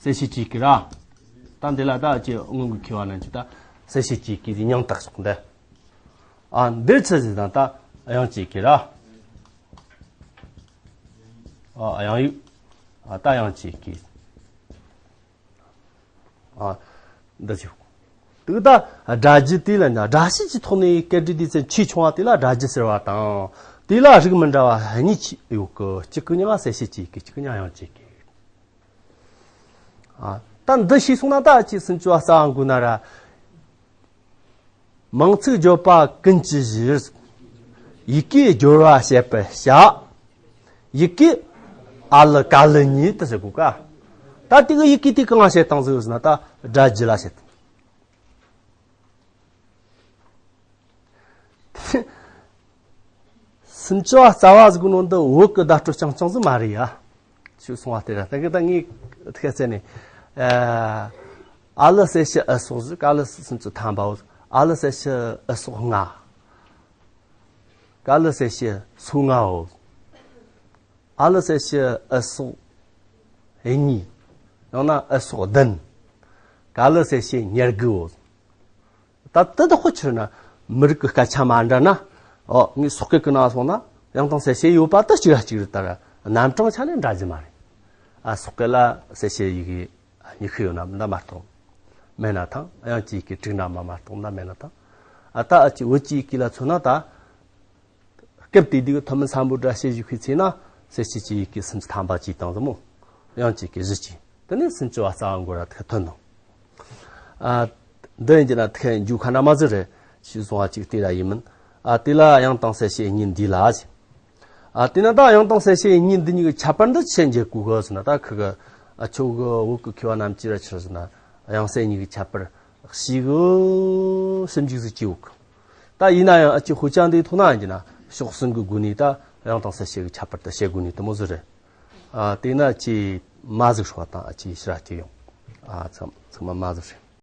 གསལ་བཤད་ཅིག་གི་ར། ད་འདི་ལ་ད་འུ་ཅི་སྔོན་གི་མཁས་པ་རྣམས་ཀྱིས་ད་གསལ་བཤད་ཅིག་གི་ཟིག་མྱིང་བཏགས་སོང་འདི། ཨ་འདི་ཆི་ཟིག་དང་ད་དབྱངས་ཅིག་གི་ར། ཨ་དབྱངས་ཡིག་ཨ་ད་དབྱངས་ཅིག་གི། ཨ། འདི་ཆོ། དེ་ད་སྒྲ་རྒྱུད་དེ་ལ་ན་སྒྲ་བྱས་ཀྱི་ཐོག་ནས་སྐད་སྒྲའི་སྡེ་ཚན་ཆེས་ཆུང་བ་དེ་ལ་སྒྲ་རྒྱུད་ཟེར་བ་དང་། དེ་ལ་རིགས་མི་འདྲ་བ་གཉིས་ཡོད་གི། གཅིག་གི་མྱིང་ང་གསལ་བྱེད་ཅིག་གི། གཅིག་གི་མྱིང་ང་དབྱངས་ཅིག་གི། ཨ། ད་འདི་ཤེས་སོང་ན་ད་ཅི་སུམ་ཅུ་པ་རྩ་བ་འགོ་ན་ར། མིང་ཚིག་བརྗོད་པ་ཀུན་གྱི་གཞི། ཡི་གེ་སྦྱོར་བ་བྱེད་པར་བྱ། ཡི་གེ་ཨ་ལི་ཀ་ལི་གཉིས་དུ་ཟེར་གོ་ཀ། ད་དེ་གི་ཡི་གེ་དེ་གང་བྱེད་སྟངས་ཟེར་ན་ད་སྒྲ་རྒྱུད་ལ་བྱེད་སྟངས། སུམ་ཅུ་པ་རྩ་བ་ཟིག་གི་ནང་དུ་བོད་ཀྱི་བརྡ་སྤྲོད་རྐྱང་རྐྱང་ཟིག་མ་རེད་ཡ། ཞུས་སོང་བ་དེ་ར། ད་གི་ད་ངས་ཐུགས་བརྩེ་ནས། ཨ་ལི་གསལ་བྱེད་ཨི་སོགས་ཟིག་ཀ་ལི་སུམ་ཅུ་ཐམ་པའོ། ཨ་ལི་གསལ་བྱེད་ཨི་སོགས་ལྔ། ཀ་ལི་གསལ་བྱེད་སོ་ལྔའོ། ཨ་ལི་གསལ་བྱེད་ཨི་སོགས་གཉིས། ཡང་ན་ཨི་སོགས་བདུན། ཀ་ལི་གསལ་བྱེད་ཉེར་དགུའོ། ད་དེ་དག་ཁོ་ཕྱིར་ན་མི་རིགས་ཀྱི་སྐད་ཆ་མ་འདྲ་ན། ཨོ་ངས་སོག་སྐད་ཀྱི་ནང་སོང་ན་ཡང་དང་གསལ་བྱེད་ཡོད་པ་དེ་གཅིག་ར་གཅིག་རེད། ད་ར་རྣམ་གྲངས་ཆ་ནས་འདྲ་རྒྱུ་མ་རེད། ཨ་སོག་སྐད་ལ་གསལ་བྱེད་ཡི་གེ་ཉི་ཤུ་ཡོད་ན་འདྲ་མ་གཏོགས་མེད་ན་ཐང་། དབྱངས་ཀྱི་ཡི་གེ་དྲུག་ན་མ་མ་གཏོགས་འདྲ་མེད་ན་ཐང་། ཨ་ད་ཨ་ཅི་བོད་ཀྱི་ཡི་གེ་ལ་མཚོན་ན་ད། སྐབས་དེ་དུས་ཐུ་མི་སམ་བྷོ་ཊ་དཔྱད་ཞིབ་ཁུལ་ཚེ་ན་གསལ་བྱེད་ཀྱི་ཡི་གེ་སུམ་ཅུ་ཐམ་པ་གཅིག་དང་ཟེར་མོ། དབྱངས་ཀྱི་ཡི་གེ་བཞི་གཅིག་དེ་ནས་སུམ་ཅུ་བ་རྩ་བ་འགོ་ར་ཐེ་ཐོན་ནོ། ཨ་འདི་ཡིན་གྱི་ན་ཐེ་འཇུ་ཁ་ན་མ་ཟེར་རེ་ཞུ་སོང་བ་གཅིག་དེ་ར་ཡིན་མིན། ཨ་དེ་ལ་དབྱངས་དང་གསལ་བྱེད་གཉིས་འདི་ལ་ཟེར། ཨ་དེ་ན་ད་དབྱངས་དང་གསལ་བྱེད་གཉིས་འདི་གཉིས་ཀྱི་ཁྱད་པར་འདི་ཆེ་འཇལ་དགོས་གི་ཟེར་ན། ད་ཁི་གི་ཨ་ཆོ་གི་བོད་ཀྱི་མཁས་པ་རྣམས་ཀྱིས་ར་ཆི་ཟེར་ན་དབྱངས་གསལ་གཉིས་ཀྱི་ཁྱད་པར་ཞིག་གི་ཞིབ་འཇུག་ཟིག་བྱེད་འོག་ད་ཡིན་ན་ཡང་ཨ་ཅི་དཔེ་ཆ་འདིའི་ཐོག་ན་ཡིན་གྱི་ན་ཕྱོགས་གསུམ་གྱི་སྒོ་ནས་ད་དབྱངས་དང་གསལ་བྱེད་ཀྱི་ཁྱད་པར་དེ་བཤད་དགོས་ནི་དེ་མོ་ཟིག་རེད། ཨ་དེ་ན་ཅི་མ་ཟིག་ཧྲོ་དང་ཨ་ཅི་ཤི་ར་ཅི་ཡོང་། ཨ་ཚང་ཚང་མ་མ་ཟིག་རེད།